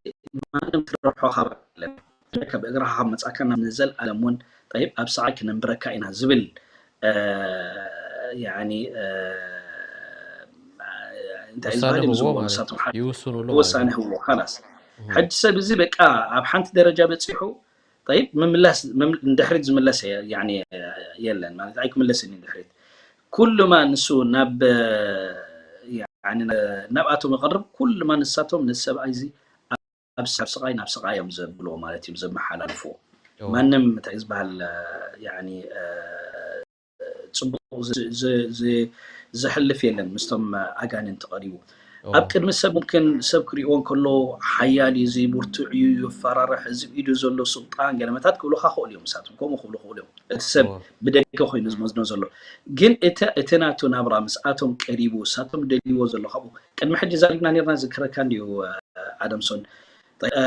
ማንም ክረብሖ ካብ የለን። ካብ እግርኻ ካብ መጻእካ ናብ ንዘልኣለም እውን፣ ጠይብ፣ ኣብ ስቓይ ክነንብረካ ኢና ዝብል፣ እ፣ ያኒ፣ እ፣ እንታይ ውሳነ ዝበሃል እዩ ህብዎ ዝብልዎ ማለት ንሳቶም እዩ። ሓደ ይውስኑሉ ማለት ውሳነ እዩ። ህብዎ፣ ኻላስ። እህ። ሕጂ ሰብ እዚ በቃ ኣብ ሓንቲ ደረጃ በጺሑ፣ ጠይብ፣ ምምላስ፣ ምም-፣ ንድሕሪት ዝምለስ የ-፣ ያኒ፣ የለን ማለት ኣይክምለስን እዩ ንድሕሪት። ኩሉማ ንሱ ናብ፣ ያኒ፣ ናብኣቶም ይቐርብ፣ ኩሉማ ንሳቶም ነዚ ሰብኣይ እዚ ኣብ፣ ኣብ ስቓይ፣ ናብ ስቓይ እዮም ዘብልዎ ማለት እዮም ዘመሓላልፍዎ። እዎ። ማንም እንታይ ዝበሃል፣ ያኒ፣ እ፣ ጽቡቕ ዝ-፣ ዝ-፣ ዝ-፣ ዘሕልፍ የለን ምስቶም ኣጋንንቲ ቀሪቡ። እዎ። ኣብ ቅድሚ ሰብ ሙምክን ሰብ ክርእይዎ እንከሎ ሓያል እዩ፣ እዚ ብርቱዕ እዩ፣ ይፈራርሕ፣ እዚ ኢዱ ዘሎ ስልጣን ገለመታት ክብሉኻ ክእሉ እዮም፣ ንሳቶም ከምኡ ክብሉ ክእሉ እዮም። እቲ ሰብ እዎ። ብደገ ኮይኑ ዝመዝኖ ዘሎ። ግን እቲ፣ እቲ ናቱ ናብራ ምስኣቶም ቀሪቡ፣ ንሳቶም ደልይዎ ዘሎ ካብኡ። ቅድሚ ሕጂ ዛሪብና ኔርና ዝክረካ እንድዩ፣ ኣደምሶን። እ፣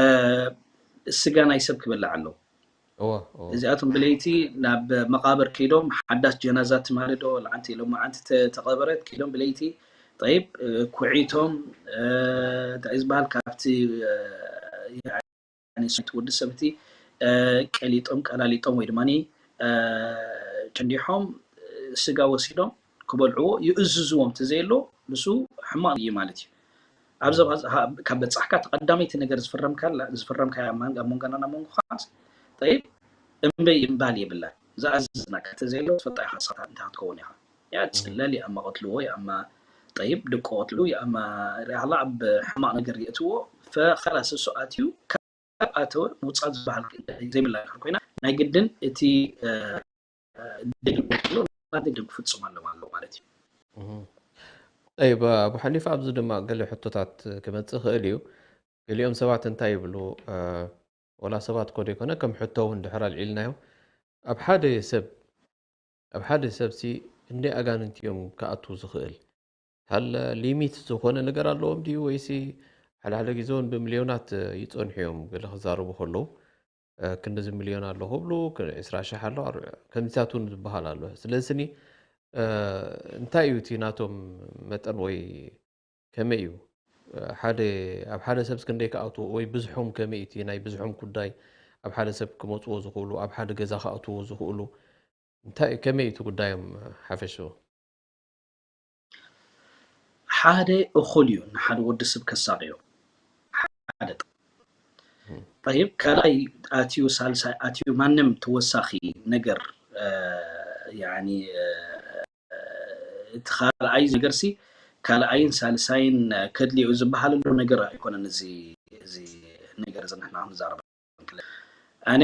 ስጋ ናይ ሰብ ክበልዕ ኣሎ። እዎ፣ እዎ። እዚኣቶም ብለይቲ ናብ መቓብር ከይዶም ሓዳስ ጀናዛ ትማልዶ ለዓንቲ ኢሎም መዓንቲ ተ-፣ ተቐበረት ከይዶም ብለይቲ፣ ጠይብ፣ እ፣ ኩዒቶም፣ እ፣ እንታይ እዩ ዝበሃል ካብቲ፣ እ፣ ያኒ፣ ወዲ ሰብ እቲ ቀሊጦም ቀላሊጦም ወይ ድማ ጨንዲሖም ስጋ ወሲዶም ክበልዕዎ ይእዝዝዎም እንተዘየሎ ንሱ ሕማቕ እዩ ማለት እዩ። ኣብ ዘባ ካብ በጻሕካ እቲ ቀዳመይቲ ነገር ዝፍረምካላ ዝፍረምካያ ኣብ መንጎና ኣብ መንጎኻ ጠይብ እምበይ እምባል የብላን። ዝኣዝዝናካ እንተዘየሎ ትፈልጣ ኢኻ ንስኻ እንታይ ክትከውን ኢኻ። ያ ጽለል ይኣማ ቀትልዎ ይኣማ ጠይብ ደቁ ቀትልዎ ይኣማ ሪኣላ ኣብ ሕማቕ ነገር የእትዎ ፈኸላስ እሱ ኣትዩ ካብ ኣተወ ምውጻእ ዝበሃል ዘይብላ እንድሕር ኮይና ናይ ግድን እቲ ድል ክፍጽም ኣለዎ ኣለዎ ማለት እዩ። ጠይብ ኣቡ ሓኒፋ ኣብዚ ድማ ገለ ሕቶታት ክመጽእ ይኽእል እዩ። ገሊኦም ሰባት እንታይ ይብሉ ወላ ሰባት ኮ ዘይኮነ ከም ሕቶ እውን ድሕር ኣልዒልናዮ ኣብ ሓደ ሰብ ኣብ ሓደ ሰብሲ እንደ ኣጋንንቲ እዮም ክኣትዉ ዝኽእል ሃለ ሊሚት ዝኾነ ነገር ኣለዎም ድዩ ወይሲ ሓደ ሓደ ግዜ እውን ብሚልዮናት ይፀንሑ እዮም ገለ ክዛረቡ ከለዉ ክንድዚ ሚልዮን ኣሎ ክብሉ ዕስራ ሽሕ ኣሎ ከምዚታት እውን ዝበሃል ኣሎ ስለዚ ስኒ እንታይ እዩ እቲ ናቶም መጠን ወይ ከመይ እዩ ሓደ ኣብ ሓደ ሰብ ክንደይ ክኣትዎ ወይ ብዝሖም ከመይ እቲ ናይ ብዝሖም ጉዳይ ኣብ ሓደ ሰብ ክመፅዎ ዝኽእሉ ኣብ ሓደ ገዛ ክኣትዎ ዝኽእሉ እንታይ ከመይ እቲ ጉዳዮም ሓፈሽዎ ሓደ እኹል እዩ ንሓደ ወዲ ሰብ ከሳቅዮ ሓደ ጠይብ ካልኣይ ኣትዩ ሳልሳይ ኣትዩ ማንም ተወሳኺ ነገር እቲ ካልኣይ ነገር ሲ ካልኣይን ሳልሳይን ከድልዩ ዝበሃለሉ ነገር ኣይኮነን እዚ እዚ ነገር እዚ ንሕና ክንዛረብ ኣነ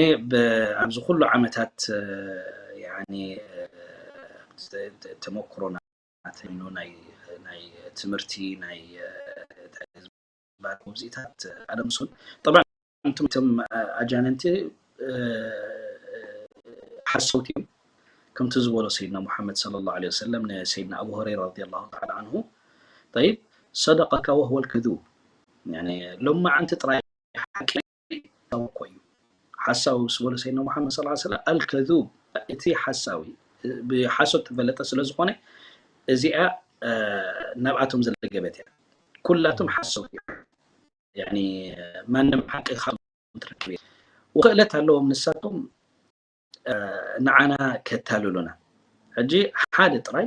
ኣብዚ ኩሉ ዓመታት ተመክሮና ናይ ትምህርቲ ናይ ጉብዚታት ኣደምሱን طبعا እቶም ኣጃነንቲ ሓሰውቲ እዮም ከምቲ ዝበሎ ሰይድና ሙሓመድ صلى الله عليه وسلم ንሰይድና ኣቡ ሁረይራ رضي الله تعالى عنه طيب صدقك وهو الكذوب يعني ሎማዓንቲ ጥራይ ሓቂ እኮ እዩ ሓሳዊ ምስ በሎ ሰይድና ሙሓመድ صلى الله عليه وسلم الكذوب እቲ ሓሳዊ ብሓሶት ተፈለጠ ስለ ዝኾነ እዚኣ ናብኣቶም ዘለገበት እያ ኩላቶም ሓሰውቲ እዮም ማንም ሓቂ ካብ ትረክብ ውኽእለት ኣለዎም ንሳቶም ንዓና ከታልሉና ሕጂ ሓደ ጥራይ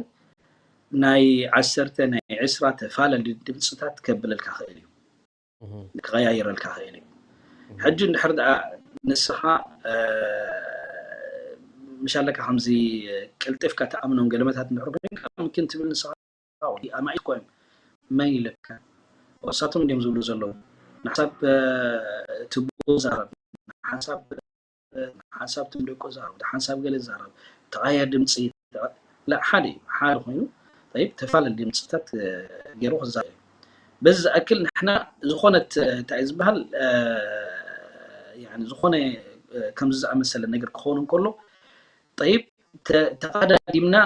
ናይ ዓሰርተ ናይ ዕስራ ተፋለሊ ድምፅታት ከብለልካ ክእል እዩ ክቀያይረልካ ክእል እዩ ሕጂ እንድሕር ደኣ ንስኻ ምሻለካ ከምዚ ቅልጥፍካ ተኣምኖም ገለመታት እንድሕር ኮይንካ ምኪን ትብል ንስኻ ኣማኢት እኮ እዮም መን ይለካ እሳቶም እንዲም ዝብሉ ዘለዉ ንሓሳብ ትቦ ዛረብ ሓንሳብ ሓንሳብ ትም ደቁ ዛረብ ሓንሳብ ገለ ዛረብ ተቃየር ድምፂ ሓደ እዩ ሓደ ኮይኑ ተፋለል ድምፅታት ገይሩ ክዛረብ እዩ በዚ ዝኣክል ንሕና ዝኾነት እንታይ ዝበሃል ዝኾነ ከምዚ ዝኣመሰለ ነገር ክኸውን እንከሎ ጠይብ ተቃዳዲምና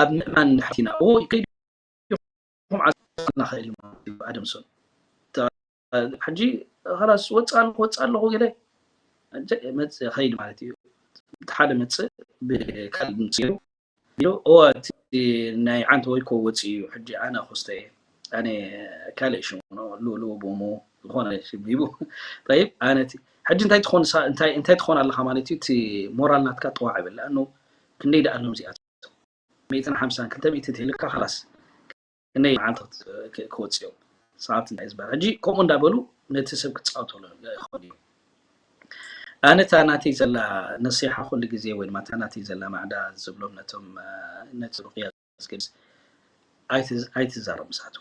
ኣብ ምእማን ንድሕር ኢና እዎ ይከይድ ኢኹም ዓስና ክእል እዩ ኣደምሶን ሕጂ ላስ ወፃ ኣለኹ ወፃ ኣለኹ ገለ መፅእ ከይድ ማለት እዩ እቲ ሓደ መፅእ ብካል ድምፂ እዩ እዎ እቲ ናይ ዓንተ ወይኮ ወፂ እዩ ሕጂ ኣነ ክስተ እየ ኣነ ካልእ ሽሙ ልኡልኡ ብሙ ዝኾነ ሽም ሂቡ ይብ ኣነ ሕጂ እንታይ ትኾን ኣለኻ ማለት እዩ እቲ ሞራል ናትካ ጥዋዕ ይብል ኣኑ ክንደይ ደኣሎም እዚኣት ሚእትን ሓምሳን ክልተ ሚእቲ ትህልካ ኸላስ ክንደይ መዓልቲ ክወፅኦም ሰዓት እንታይ ዝበሃል ሕጂ ከምኡ እንዳበሉ ነቲ ሰብ ክፃወተሉ ይኽእል እዩ ኣነ እታ ናተይ ዘላ ነሲሓ ኩሉ ግዜ ወይ ድማ እታ ናተይ ዘላ ማዕዳ ዝብሎም ነቶም ነቲ ሩቅያ ዝገልፅ ኣይትዛረብ ምሳቱ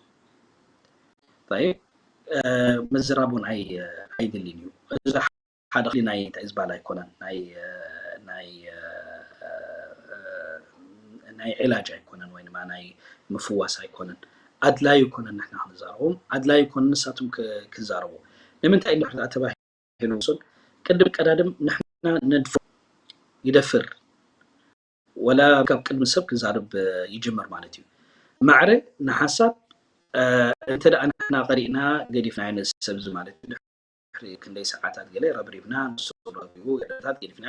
ምዝራብ እውን ኣይድልን እዩ እዚ ሓደ ክሊ ናይ እንታይ ዝበሃል ኣይኮነን ናይ ናይ ናይ ዕላጅ ኣይኮነን ወይ ድማ ናይ ምፍዋስ ኣይኮነን ኣድላዩ ይኮነን ንሕና ክንዛረቦም ኣድላዩ ይኮነን ንሳቶም ክዛረቡ ንምንታይ እንድሕር ተባሂሉ ሱን ቅድም ቀዳድም ንሕና ነድፎ ይደፍር ወላ ካብ ቅድሚ ሰብ ክዛረብ ይጅምር ማለት እዩ ማዕረ ንሓሳብ እንተ ደኣ ንሕና ቀሪእና ገዲፍና ነዚ ሰብ እዚ ማለት እዩ ድሕሪ ክንደይ ሰዓታት ገለ ረብሪብና ንሱ ረብሪቡ ገለታት ገዲፍና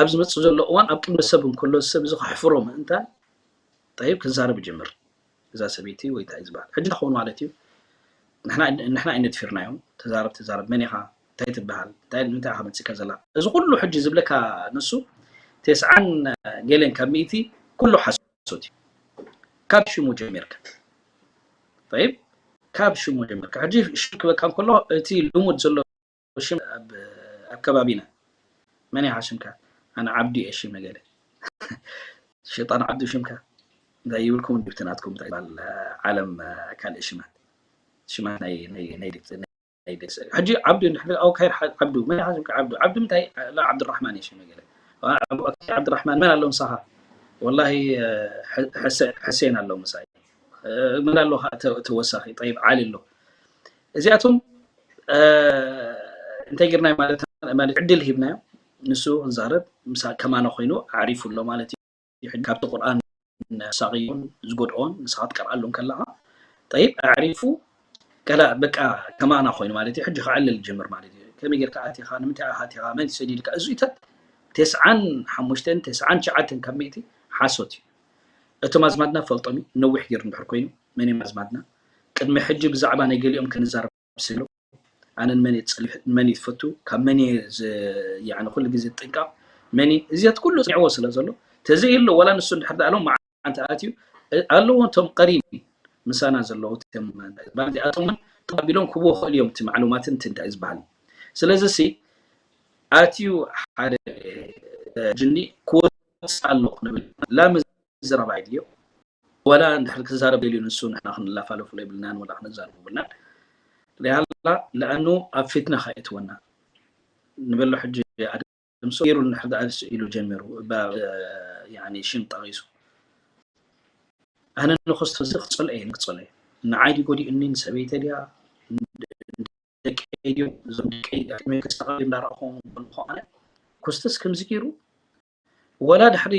ኣብ ዝመፅእ ዘሎ እዋን ኣብ ቅድሚ ሰብ እንከሎ ሰብ እዚ ከሕፍሮ ምእንታን ጠይብ ክዛረብ ይጅምር እዛ ሰበይቲ ወይ እንታይ ዝበሃል ሕጂ ክኸውን ማለት እዩ ንሕና ኣይነድፊርናዮም ተዛረብ ተዛረብ መን ኢኻ እንታይ ትበሃል? እንታይ ምንታይ ኢኻ መጺካ ዘላ? እዚ ኩሉ ሕጂ ዝብለካ ንሱ ተስዓን ገለን ካብ ሚእቲ ኩሉ ሓሶት እዩ። ካብ ሽሙ ጀሚርካ። طيب ካብ ሽሙ ጀሚርካ። ሕጂ ሽም ክበካ እንከሎ እቲ ልሙድ ዘሎ ሽም ኣብ ኣብ ከባቢና መን ኢኻ ሽምካ? ኣነ ዓብዱ እየ ሽመ ገለ። ሸይጣን ዓብዱ ሽምካ እንታይ ይብልኩም? ዲብቲ ናትኩም እንታይ ይባል? ዓለም ካልእ ሽማት ሽማት ናይ ናይ ናይ ዲብቲ ናይ ዲብቲ ሕጂ ዓብዱ እንድሕር ኣው ካይር ዓብዱ መን ኢኻ ሽምካ? ዓብዱ ዓብዱ እንታይ ላ ዓብዱራሕማን እየ ሽመ ገለ። ዓብዱራሕማን መን ኣሎ ምሳኻ? ወላሂ ሕሴን ኣሎ ምሳይ። መን ኣሎ ተወሳኺ? ጠይብ ዓሊ ኣሎ። እዚኣቶም እንታይ ጌርናዮ ማለት ማለት ዕድል ሂብናዮ ንሱ ክዛረብ ምሳ ከማና ኮይኑ ኣዕሪፉ ኣሎ ማለት እዩ። ካብቲ ቁርኣን ሳቂዮን ዝጎድኦን ንስኻ ትቀርኣሉ ከለኻ ጠይብ ኣዕሪፉ ከላ በቃ ከማና ኮይኑ ማለት እዩ። ሕጂ ክዕልል ጀምር ማለት እዩ። ከመይ ጌርካ ኣቲኻ ንምንታይ ኣቲኻ መን ሰዲድካ እዚታት ተስዓን ሓሙሽተን ተስዓን ትሽዓተን ካብ ሚእቲ ሓሶት እዩ። እቶም ኣዝማድና ፈልጦም እዩ ነዊሕ ጌሩ እንድሕር ኮይኑ መን እዮም ኣዝማድና ቅድሚ ሕጂ ብዛዕባ ናይ ገሊኦም ክንዛረብ ስኢሉ ኣነ ንመን እየ ዝጸልእ መን እየ ዝፈቱ ካብ መን እየ ዝ- ያዕኒ ኩሉ ግዜ ዝጥንቀቕ መን እየ እዚያት ኩሉ ጽኒዕዎ ስለ ዘሎ ተዘይሎ ወላ ንሱ እንድሕር ደኣ ሎም መዓንቲ ኣትዩ እ- ኣለዎ እቶም ቀሪኒ ምሳና ዘለዉ እቶም ባንዲኣቶም እውን ተቐቢሎም ክብዎ ክእል እዮም እቲ ማዕሉማትን እቲ እንታይ ዝበሃል ስለዚ ሲ ኣትዩ ሓደ እ፣ ጅኒ ክወፅእ ኣለኹ ንብል ላ ምዝረባ የድልዮ ወላ እንድሕር ክዛረብ ደልዩ ንሱ ንሕና ክንላፋለፉ የብልናን ወላ ክንዛረቡ የብልናን ሊሃላ ለኣኑ ኣብ ፊትና ከየእትወና ንበሎ ሕጂ ኣድምሶ ገይሩ እንድሕር ደኣ ኢሉ ጀሚሩ ባ- ያኒ ሽም ጠቒሱ ኣነ ንክስቶ እዚ ክፀልኦ እየ ክፀልኦ እየ ንዓይ ድዩ ጎዲኡኒ ንሰበይተ ድያ ደቀይ ድዮም እዞም ደቀይ ቅድሚ ክስተቐል እንዳረኣኹም ከለኹ ኣነ ኩስትስ ከምዚ ገይሩ ወላ ድሕሪ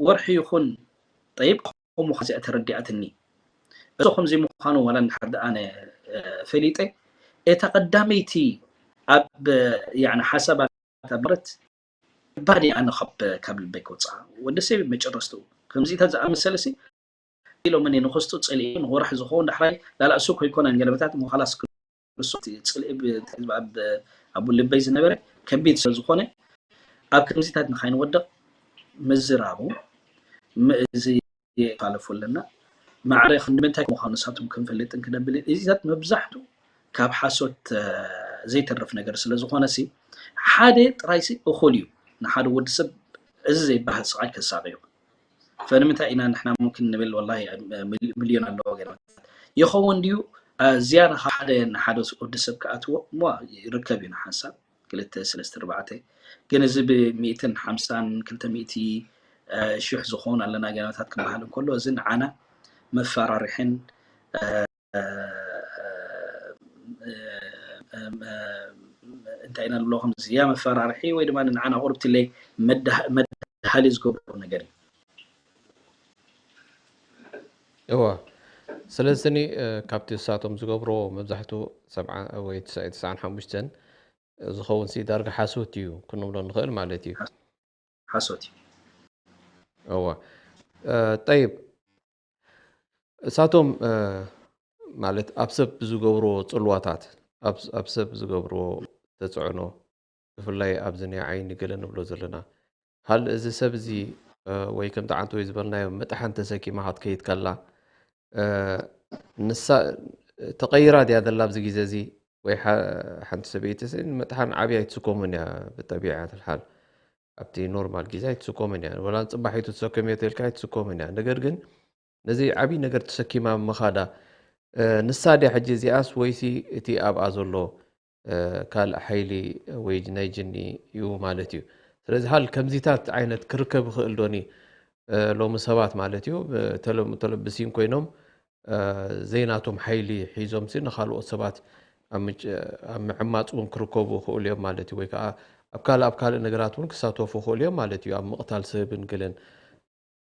ወርሒ ይኹን ጠይብ ከምኡ ከዚኣ ተረዲኣትኒ እሱ ከምዚ ምዃኑ ወላ እንድሕር ደኣ ኣነ ፈሊጠ እታ ቀዳመይቲ ኣብ ያኒ ሓሳባት ኣበረት ባዲ ኣነ ካብ ካብ ልበይ ክወፅኣ ወዲ ሰብ መጨረስትኡ ከምዚታት ዝኣመሰለ ሲ ኢሎም እኔ ንኸስቱ ጽልኢ ንወራሕ ዝኸውን ዳሕራይ ላላ እሱ ኮይኮነን ገለበታት እሞ ኻላስ ክርስቶስ ጽልኢ ኣብ ልበይ ዝነበረ ከቢድ ስለ ዝኾነ ኣብ ከምዚታት ንኻይንወድቕ ምዝራቡ እዚ የፋለፉ ኣለና ማዕረ ክንዲ ምንታይ ምዃኑ ንሳቶም ክንፈልጥን ክነብልን እዚታት መብዛሕቱ ካብ ሓሶት ዘይተርፍ ነገር ስለ ዝኾነ ሲ ሓደ ጥራይ ሲ እኹል እዩ ንሓደ ወዲ ሰብ እዚ ዘይበሃል ስቓይ ከሳቕዮ ፈንምንታይ ኢና ንሕና ሙምክን ንብል ወላሂ ሚልዮን ኣለዎ ገለ ይኸውን ድዩ ዝያዳ ካብ ሓደ ንሓደ ወዲ ሰብ ክኣትዎ እሞ ይርከብ እዩ ንሓንሳብ ክልተ ሰለስተ ኣርባዕተ ግን እዚ ብሚእትን ሓምሳን ክልተ ሚእቲ ሽሕ ዝኾን ኣለና ገናታት ክበሃል እንከሎ እዚ ንዓና መፈራርሕን እንታይ ኢና ንብሎ ከምዚ እያ መፈራርሒ ወይ ድማ ንዓና ቁርብቲ ለይ መድሃሊ ዝገብሮ ነገር እዩ እዋ ስለዚ ስኒ ካብቲ እሳቶም ዝገብሮ መብዛሕቱ ሰብዓ ወይ ትስዓን ሓሙሽተን ዝኸውን ሲ ዳርጋ ሓሶት እዩ ክንብሎ ንኽእል ማለት እዩ ሓሶት እዩ እዋ ጠይብ እሳቶም ማለት ኣብ ሰብ ዝገብርዎ ፅልዋታት ኣብ ሰብ ዝገብርዎ ተፅዕኖ ብፍላይ ኣብዚ ናይ ዓይኒ ገለ ንብሎ ዘለና ሃል እዚ ሰብ እዚ ወይ ከምቲ ዓንተ ወይ ዝበልናዮ ምጥሓን ተሰኪማ ክትከይድ ከላ ንሳ ተቐይራ ድያ ዘላ ኣብዚ ግዜ እዚ ወይ ሓንቲ ሰበይቲ ምጥሓን ዓብያ ኣይትስኮምን እያ ብጠቢዓ ትልሓል ኣብቲ ኖርማል ግዜ ኣይትስኮምን እያ ወላ ፅባሒቱ ተሰከምዮ ተልካ ኣይትስኮምን እያ ነገር ግን ነዚ ዓብዪ ነገር ተሰኪማ ምኻዳ ንሳ ድያ ሕጂ እዚኣስ ወይሲ እቲ ኣብኣ ዘሎ ካልእ ሓይሊ ወይ ናይ ጅኒ እዩ ማለት እዩ ስለዚ ሃል ከምዚታት ዓይነት ክርከብ ይኽእል ዶኒ ሎሚ ሰባት ማለት እዩ ተለብሲን ኮይኖም ዘይናቶም ሓይሊ ሒዞም ሲ ንካልኦት ሰባት ኣብ ምዕማፅ እውን ክርከቡ ይኽእሉ እዮም ማለት እዩ ወይ ከዓ ኣብ ካልእ ኣብ ካልእ ነገራት እውን ክሳተፉ ይኽእሉ እዮም ማለት እዩ ኣብ ምቕታል ሰብን ገለን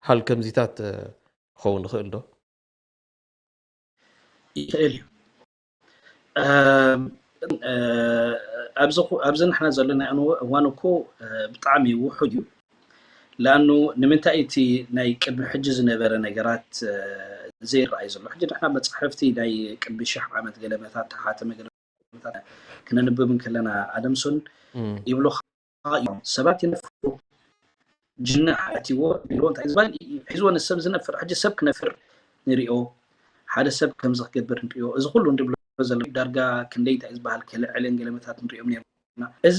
ሓል ከምዚታት ክኸውን ይኽእል ዶ? ይኽእል እዩ ኣብዚ ንሕና ዘለና እዋን እኮ ብጣዕሚ ውሑድ እዩ ለኣኑ ንምንታይ እቲ ናይ ቅድሚ ሕጂ ዝነበረ ነገራት ዘይረኣዩ ዘሎ ሕጂ ንሕና መፅሕፍቲ ናይ ቅድሚ ሽሕ ዓመት ገለመታት ተሓተመ ገለ ገለመታት ክነንብብ እንከለና ኣደምሶን ይብሉኻ እዮም። ሰባት ይነፍሩ፣ ጅኒ ኣእትይዎ ይብልዎ። እንታይ ዝበሃል ሒዝዎ ንሰብ ዝነፍር? ሕጂ ሰብ ክነፍር ንሪኦ፣ ሓደ ሰብ ከምዚ ክገብር ንሪኦ። እዚ ኩሉ እንድብሎ ዘሎ ዳርጋ ክንደይ እንታይ ዝበሃል ከልዕልን ገለመታት ንሪኦም ነርና። እዚ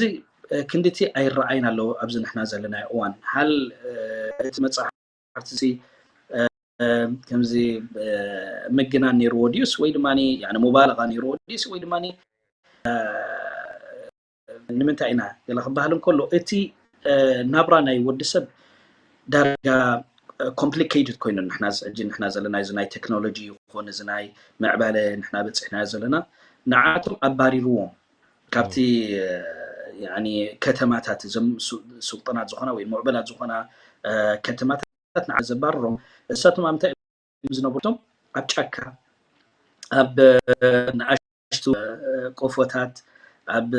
ክንድቲ ኣይረኣይን ኣለዎ ኣብዚ ንሕና ዘለናዮ እዋን። ሃል እቲ መጽሓፍ ሓፍትሲ ከምዚ ምግናን ነይርዎ ድዩስ ወይ ድማ ሙባለቃ ነይርዎ ድዩስ ወይ ድማ ንምንታይ ኢና ገለ ክበሃል እንከሎ እቲ ናብራ ናይ ወዲ ሰብ ዳርጋ ኮምፕሊኬትድ ኮይኑ ንሕና ሕጂ ንሕና ዘለና እዚ ናይ ቴክኖሎጂ ይኹን እዚ ናይ ምዕባለ ንሕና በፂሕናዮ ዘለና ንዓቶም ኣባሪርዎም ካብቲ ከተማታት እዞም ስልጠናት ዝኾና ወይ ምዕበላት ዝኾና ከተማታት ንዓ ዘባርሮም እሳቶም ኣብ እንታይ እዮም ዝነብሩ? ኣብ ጫካ ኣብ ንኣሽቱ ቆፎታት ኣብ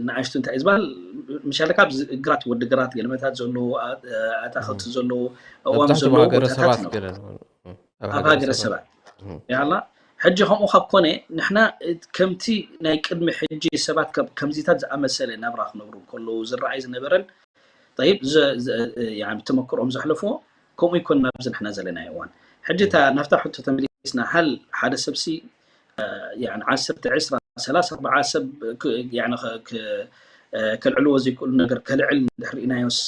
ንኣሽቱ እንታይ ዝበሃል ምሻለ ካብ ግራት ወዲ ግራት ገለመታት ዘለዎ ኣታክልቲ ዘለዎ እዋም ዘለዎ ቦታታት ኣብ ሃገረ ሰባት ያላ ሕጂ ከምኡ ካብ ኮነ ንሕና ከምቲ ናይ ቅድሚ ሕጂ ሰባት ከምዚታት ዝኣመሰለ ናብራ ክነብሩ ከለዉ ዝረኣይ ዝነበረን ጠይብ ተመክሮኦም ዘሕለፍዎ ከምኡ ይኮን ናብዚ ንሕና ዘለናዮ እዋን ሕጂ ናብታ ሕቶ ተመሊስና ሃል ሓደ ሰብሲ ዓሰርተ ዕስራ ሰላሳ ኣርባዓ ሰብ ከልዕልዎ ዘይክእሉ ነገር ከልዕል እንድሕር ርኢናዮስ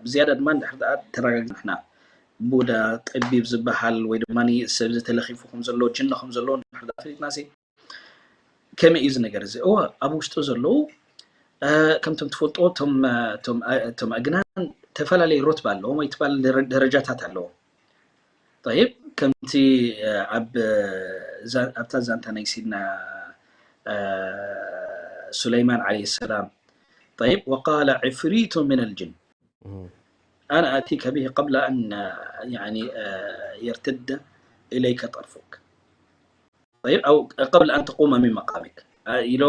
ብዝያዳ ድማ እንድሕር ተረጋግ ንሕና ቡዳ ጠቢብ ዝበሃል ወይ ድማ ሰብ ዝተለኺፉ ከም ዘሎ ጅኒ ከም ዘሎ እንድሕር ፈሊጥና ከመይ እዩ እዚ ነገር እዚ እወ ኣብ ውሽጡ ዘለዉ ከምቶም ትፈልጥዎ እቶም ኣግናን ተፈላለየ ሮትባ ኣለዎም ወይ ተፈላለየ ደረጃታት ኣለዎም طيب ከምቲ ኣብ ኣብታ ዛንታ ናይ ሲድና سليمان عليه السلام طيب وقال عفريت من الجن أنا آتيك به قبل أن يعني يرتد إليك طرفك طيب أو قبل أن تقوم من مقامك ኢሎ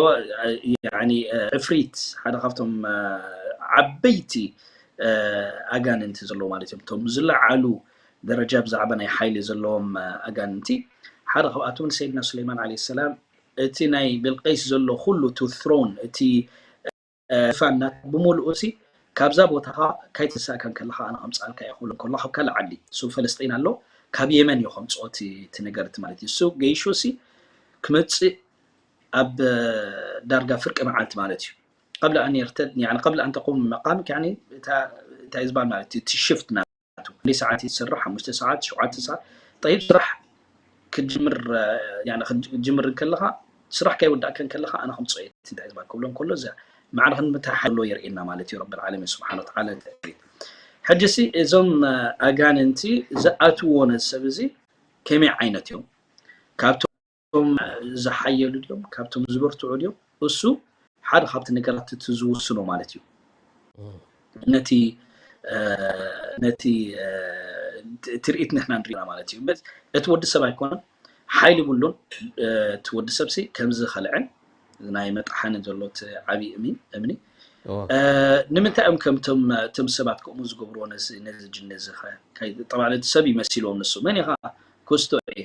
يعني ዕፍሪት ሓደ ካብቶም ዓበይቲ ኣጋንንቲ ዘለዎ ማለት እዮም እቶም ዝለዓሉ ደረጃ ብዛዕባ ናይ ሓይሊ ዘለዎም ኣጋንንቲ ሓደ ካብኣቶም ንሰይድና ሱለይማን ዓለ ሰላም እቲ ናይ ብልቀይስ ዘሎ ኩሉ እቲ ትሮን እቲ ፋን ናት ብምሉኡ ሲ ካብዛ ቦታኻ ካይተሳእካ እንከለኻ ኣነ ከምፅኣልካ እየ ክብሎ እንከሎ ካብ ካልእ ዓዲ ሱ ፈለስጢን ኣሎ ካብ የመን እዩ ከምፅኦ እቲ ነገር እቲ ማለት እዩ እሱ ገይሹ ሲ ክመፅእ ኣብ ዳርጋ ፍርቂ መዓልቲ ማለት እዩ قبل أن يرتد يعني قبل أن تقوم من مقامك يعني እንታይ ዝበሃል ማለት እዩ እቲ ሽፍት ናቱ ክንደይ ሰዓት እዩ ዝሰርሕ ሓሙሽተ ሰዓት ሸውዓተ ሰዓት ጠይብ ስራሕ ክትጅምር ክትጅምር እንከለኻ ስራሕ ከይወዳእካ እንከለኻ ኣነ ከምፅኦ እየ እንታይ ዝበሃል ክብሎ እንከሎ እዚ ማዕረ ክንምታይ ሓሎ የርእየና ማለት እዩ ረቢ ዓለሚን ስብሓን ወተዓላ ሕጂ ሲ እዞም ኣጋንንቲ ዝኣትዎ ነዚ ሰብ እዚ ከመይ ዓይነት እዮም ካብቶም ዝሓየሉ ድዮም ካብቶም ዝበርትዑ ድዮም እሱ ሓደ ካብቲ ነገራት እቲ ዝውስኖ ማለት እዩ ነቲ ነቲ ትርኢት ንሕና ንሪና ማለት እዩ እቲ ወዲ ሰብ ኣይኮነን ሓይሊ ብሉን እቲ ወዲ ሰብ ሲ ከምዚ ከልዕን ናይ መጣሓኒ ዘሎ እቲ ዓብዪ እምኒ እምኒ ንምንታይ እዮም ከምቶም እቶም ሰባት ከምኡ ዝገብርዎ ነዚ ነዚ ጅኒ እዚ ጠብዓ እቲ ሰብ ይመሲልዎም ንሱ መን ኢኻ ክስቶ እየ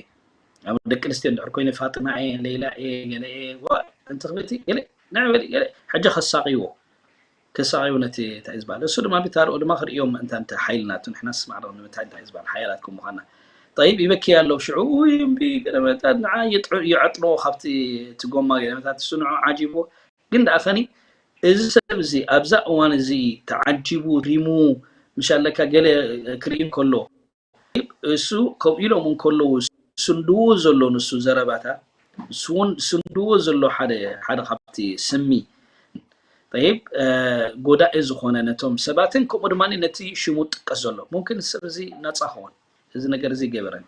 ኣብ ደቂ ኣንስትዮ እንድሕር ኮይኑ ፋጥማ እየ ሌላ እየ ገለ እየ ዋ እንተ ክብቲ ገለ ንዕ በሊ ገለ ሕጂ ከሳቂዎ ከሳቂዎ ነቲ እንታይ ዝበሃል እሱ ድማ ቢታርኦ ድማ ክርእዮም ምእንታ እንተ ሓይል ናቱ ንሕና ስማዕ ዶ ንምንታይ እንታይ ዝበሃል ሓያላት ከም ምዃና ጠይብ ይበኪ ያለው ሽዑ ውይ እምቢ ገለመታት ንዓ ይዕጥንዎ ካብቲ እቲ ጎማ ገለመታት እሱ ንዑ ዓጂብዎ ግን ደኣ ኸኒ እዚ ሰብ እዚ ኣብዛ እዋን እዚ ተዓጂቡ ሪሙ ምሻለካ ገለ ክርኢ እንከሎ እሱ ከምኡ ኢሎም እንከለዉ ስንድዎ ዘሎ ንሱ ዘረባታት ስንድዎ ዘሎ ሓደ ሓደ ካብቲ ስሚ ጠይብ ጎዳኢ ዝኾነ ነቶም ሰባትን ከምኡ ድማ ነቲ ሽሙ ጥቀስ ዘሎ ሙምክን ሰብ እዚ ነፃ ኸውን እዚ ነገር እዚ ገበረን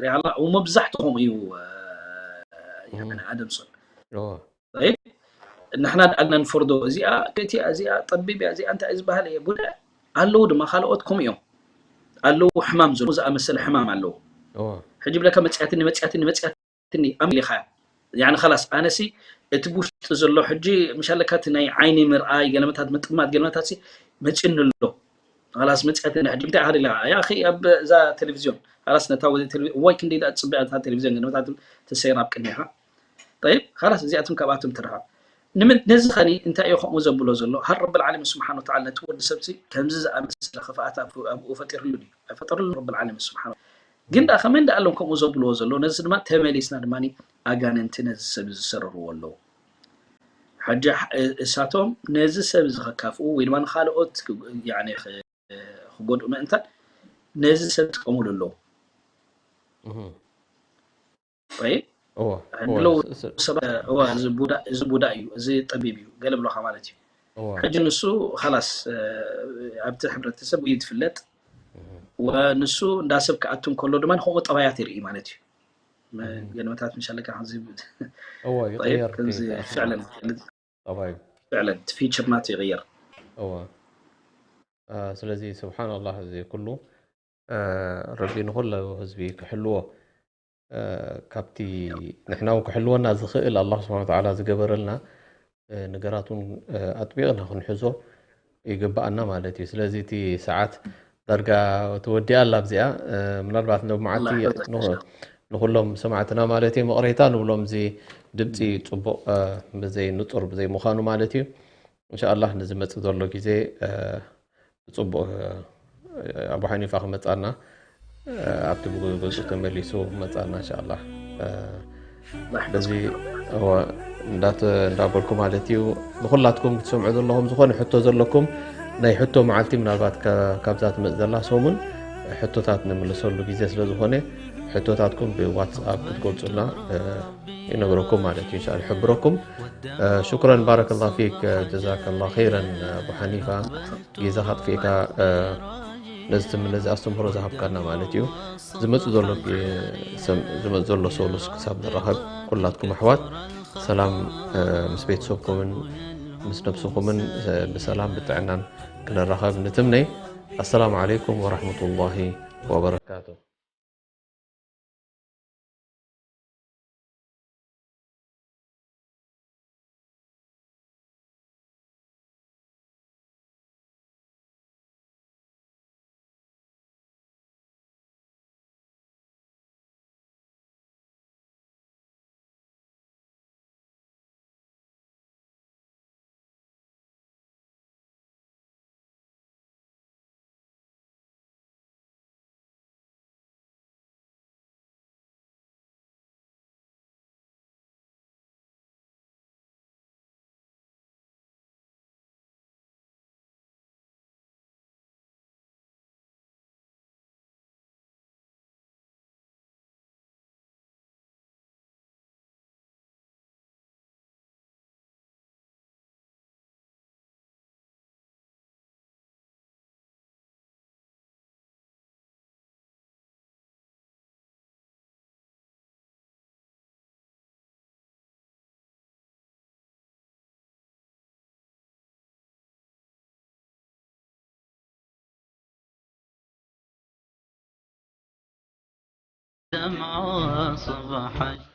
ሪሃላ መብዛሕትኹም እዩ ኣደምሶን ንሕና ደኣ ነንፈርዶ እዚኣ ክእቲያ እዚኣ ጠቢብ እያ እዚኣ እንታይ ዝበሃል እየ ጉዳይ ኣለዉ ድማ ካልኦት ከምኡ እዮም ኣለዉ ሕማም ዘለዎ ዝኣመሰለ ሕማም ኣለዉ ሕጂ ብለካ መፅያትኒ መፅያትኒ መፅያትኒ ኣሚሊኻ ያኒ ኸላስ ኣነሲ እቲ ብውሽጢ ዘሎ ሕጂ ምሻለካ እቲ ናይ ዓይኒ ምርኣይ ገለመታት ምጥማት ገለመታት መፅኒ ኣሎ ኸላስ መፅያትኒ ሕጂ እንታይ ኢኻ ደሊኻ ያ ኣኺ ኣብ እዛ ቴሌቪዝዮን ኸላስ ነታ ወይ ክንደይ ደኣ ፅበያ እታ ቴሌቪዝዮን ገለመታት ተሰይራ ኣብ ቅድሜኻ طيب خلاص እዚኣቶም ካብኣቶም ትረኸብ። ንምን ነዚ ኸኒ እንታይ እዩ ከምኡ ዘብሎ ዘሎ? ሃል ረብል ዓለሚን ስብሓን ወተዓላ ነቲ ወዲ ሰብሲ ከምዚ ዝኣመሰለ ክፍኣት ኣብ- ኣብኡ ፈጢርሉ ድዩ? ኣይፈጠረሉን ረብል ዓለሚን ስብሓን። ግን ደኣ ከመይ እንዳኣሎም ከምኡ ዘብልዎ ዘለዉ? ነዚ ድማ ተመሊስና ድማ ኣጋንንቲ ነዚ ሰብ ዝሰርርዎ ኣለዉ። ሕጂ ሕ- እሳቶም ነዚ ሰብ እዚ ከካፍኡ ወይ ድማ ንኻልኦት ክ- ያኔ ክ- ክጎድኡ ምእንታን ነዚ ሰብ ይጥቀሙሉ ኣለዉ። እህ። طيب እወ እወ ብለው ስ- ስ- ሰባት እዋ እዚ ቡዳ እዚ ቡዳ እዩ፣ እዚ ጠቢብ እዩ ገለ ብሎካ ማለት እዩ። እወ ሕጂ ንሱ ኻላስ ኣብቲ ሕብረተሰብ እዩ ትፍለጥ። ወንሱ እንዳ ሰብ ክኣቱ እንከሎ ድማ ንከምኡ ጠባያት ይርኢ ማለት እዩ። ገለመታት ምሻለካ ከምዚ እወ طيب ይቕየር ከምዚ እቲ ኣስማ ፍዕለን ጠባዩ ፍዕለን እቲ ፊቸር ናቱ ይቕየር። እወ አ፣ ስለዚ ስብሓን ኣላህ እዚ ኩሉ አ፣ ረቢ ንኩሉ ህዝቢ ክሕልዎ አ፣ ካብቲ ንሕና እውን ክሕልወና ዝኽእል ኣላህ ስብሓን ወተዓላ ዝገበረልና አ፣ ነገራት እውን አ፣ ኣጥቢቕና ክንሕዞ ይግብኣና ማለት እዩ። ስለዚ እቲ ሰዓት ዳርጋ ተወዲኣ ኣላ ኣብዚኣ አ፣ ምናልባት ሎመዓልቲ ኣላህ ይሕፈዘካ ንኹ- ኢንሻኣላህ። ንኩሎም ሰማዕትና ማለት እዩ መቕሬታ ንብሎም እዚ ድምፂ ፅቡቕ አ፣ ብዘይ ንፁር ብዘይ ምዃኑ ማለት እዩ። እንሻኣላህ ንዝመፅእ ዘሎ ግዜ አ፣ ብፅቡቕ አ፣ ኣቡ ሓኒፋ ክመፃና አ፣ ኣብቲ ብገ- ገፁ ተመሊሱ ክመፃና እንሻኣላህ አ፣ ኣላህ በዚ ይሕፈዝኩም። እወ እንዳተ እንዳበልኩ ማለት እዩ ንኩላትኩም ክትሰምዑ ዘለኹም ዝኾነ ሕቶ ዘለኩም ናይ ሕቶ መዓልቲ ምናልባት ከ- ካብዛ ትመፅ ዘላ ሰሙን ሕቶታት ንምልሰሉ ግዜ ስለ ዝኾነ ሕቶታትኩም ብዋትስኣፕ ክትገልፁልና እ፣ ይነግረኩም ማለት እዩ እንሻላ ይሕብረኩም እ፣ ሽኩረን ባረከላ ፊክ እ፣ ጀዛከላ ኸይረን እ፣ ኣቡ ሓኒፋ ጌዛኻ ኣጥፊእካ እ፣ ነዚ ትም- ነዚ ኣስተምህሮ ዝሃብካና ማለት እዩ ዝመፁ ዘሎ ጌ- ሰም- ዝመፅ ዘሎ ሰሉስ ክሳብ ንራኸብ ኩላትኩም ኣሕዋት ሰላም እ፣ ምስ ቤተሰብኩምን ምስ ነብስኹምን እ፣ ብሰላም ብጥዕናን ክንራኸብ ንትምነይ ኣሰላሙ ዓለይኩም ወራሕመቱላሂ ወበረካቱ دمعة صباحك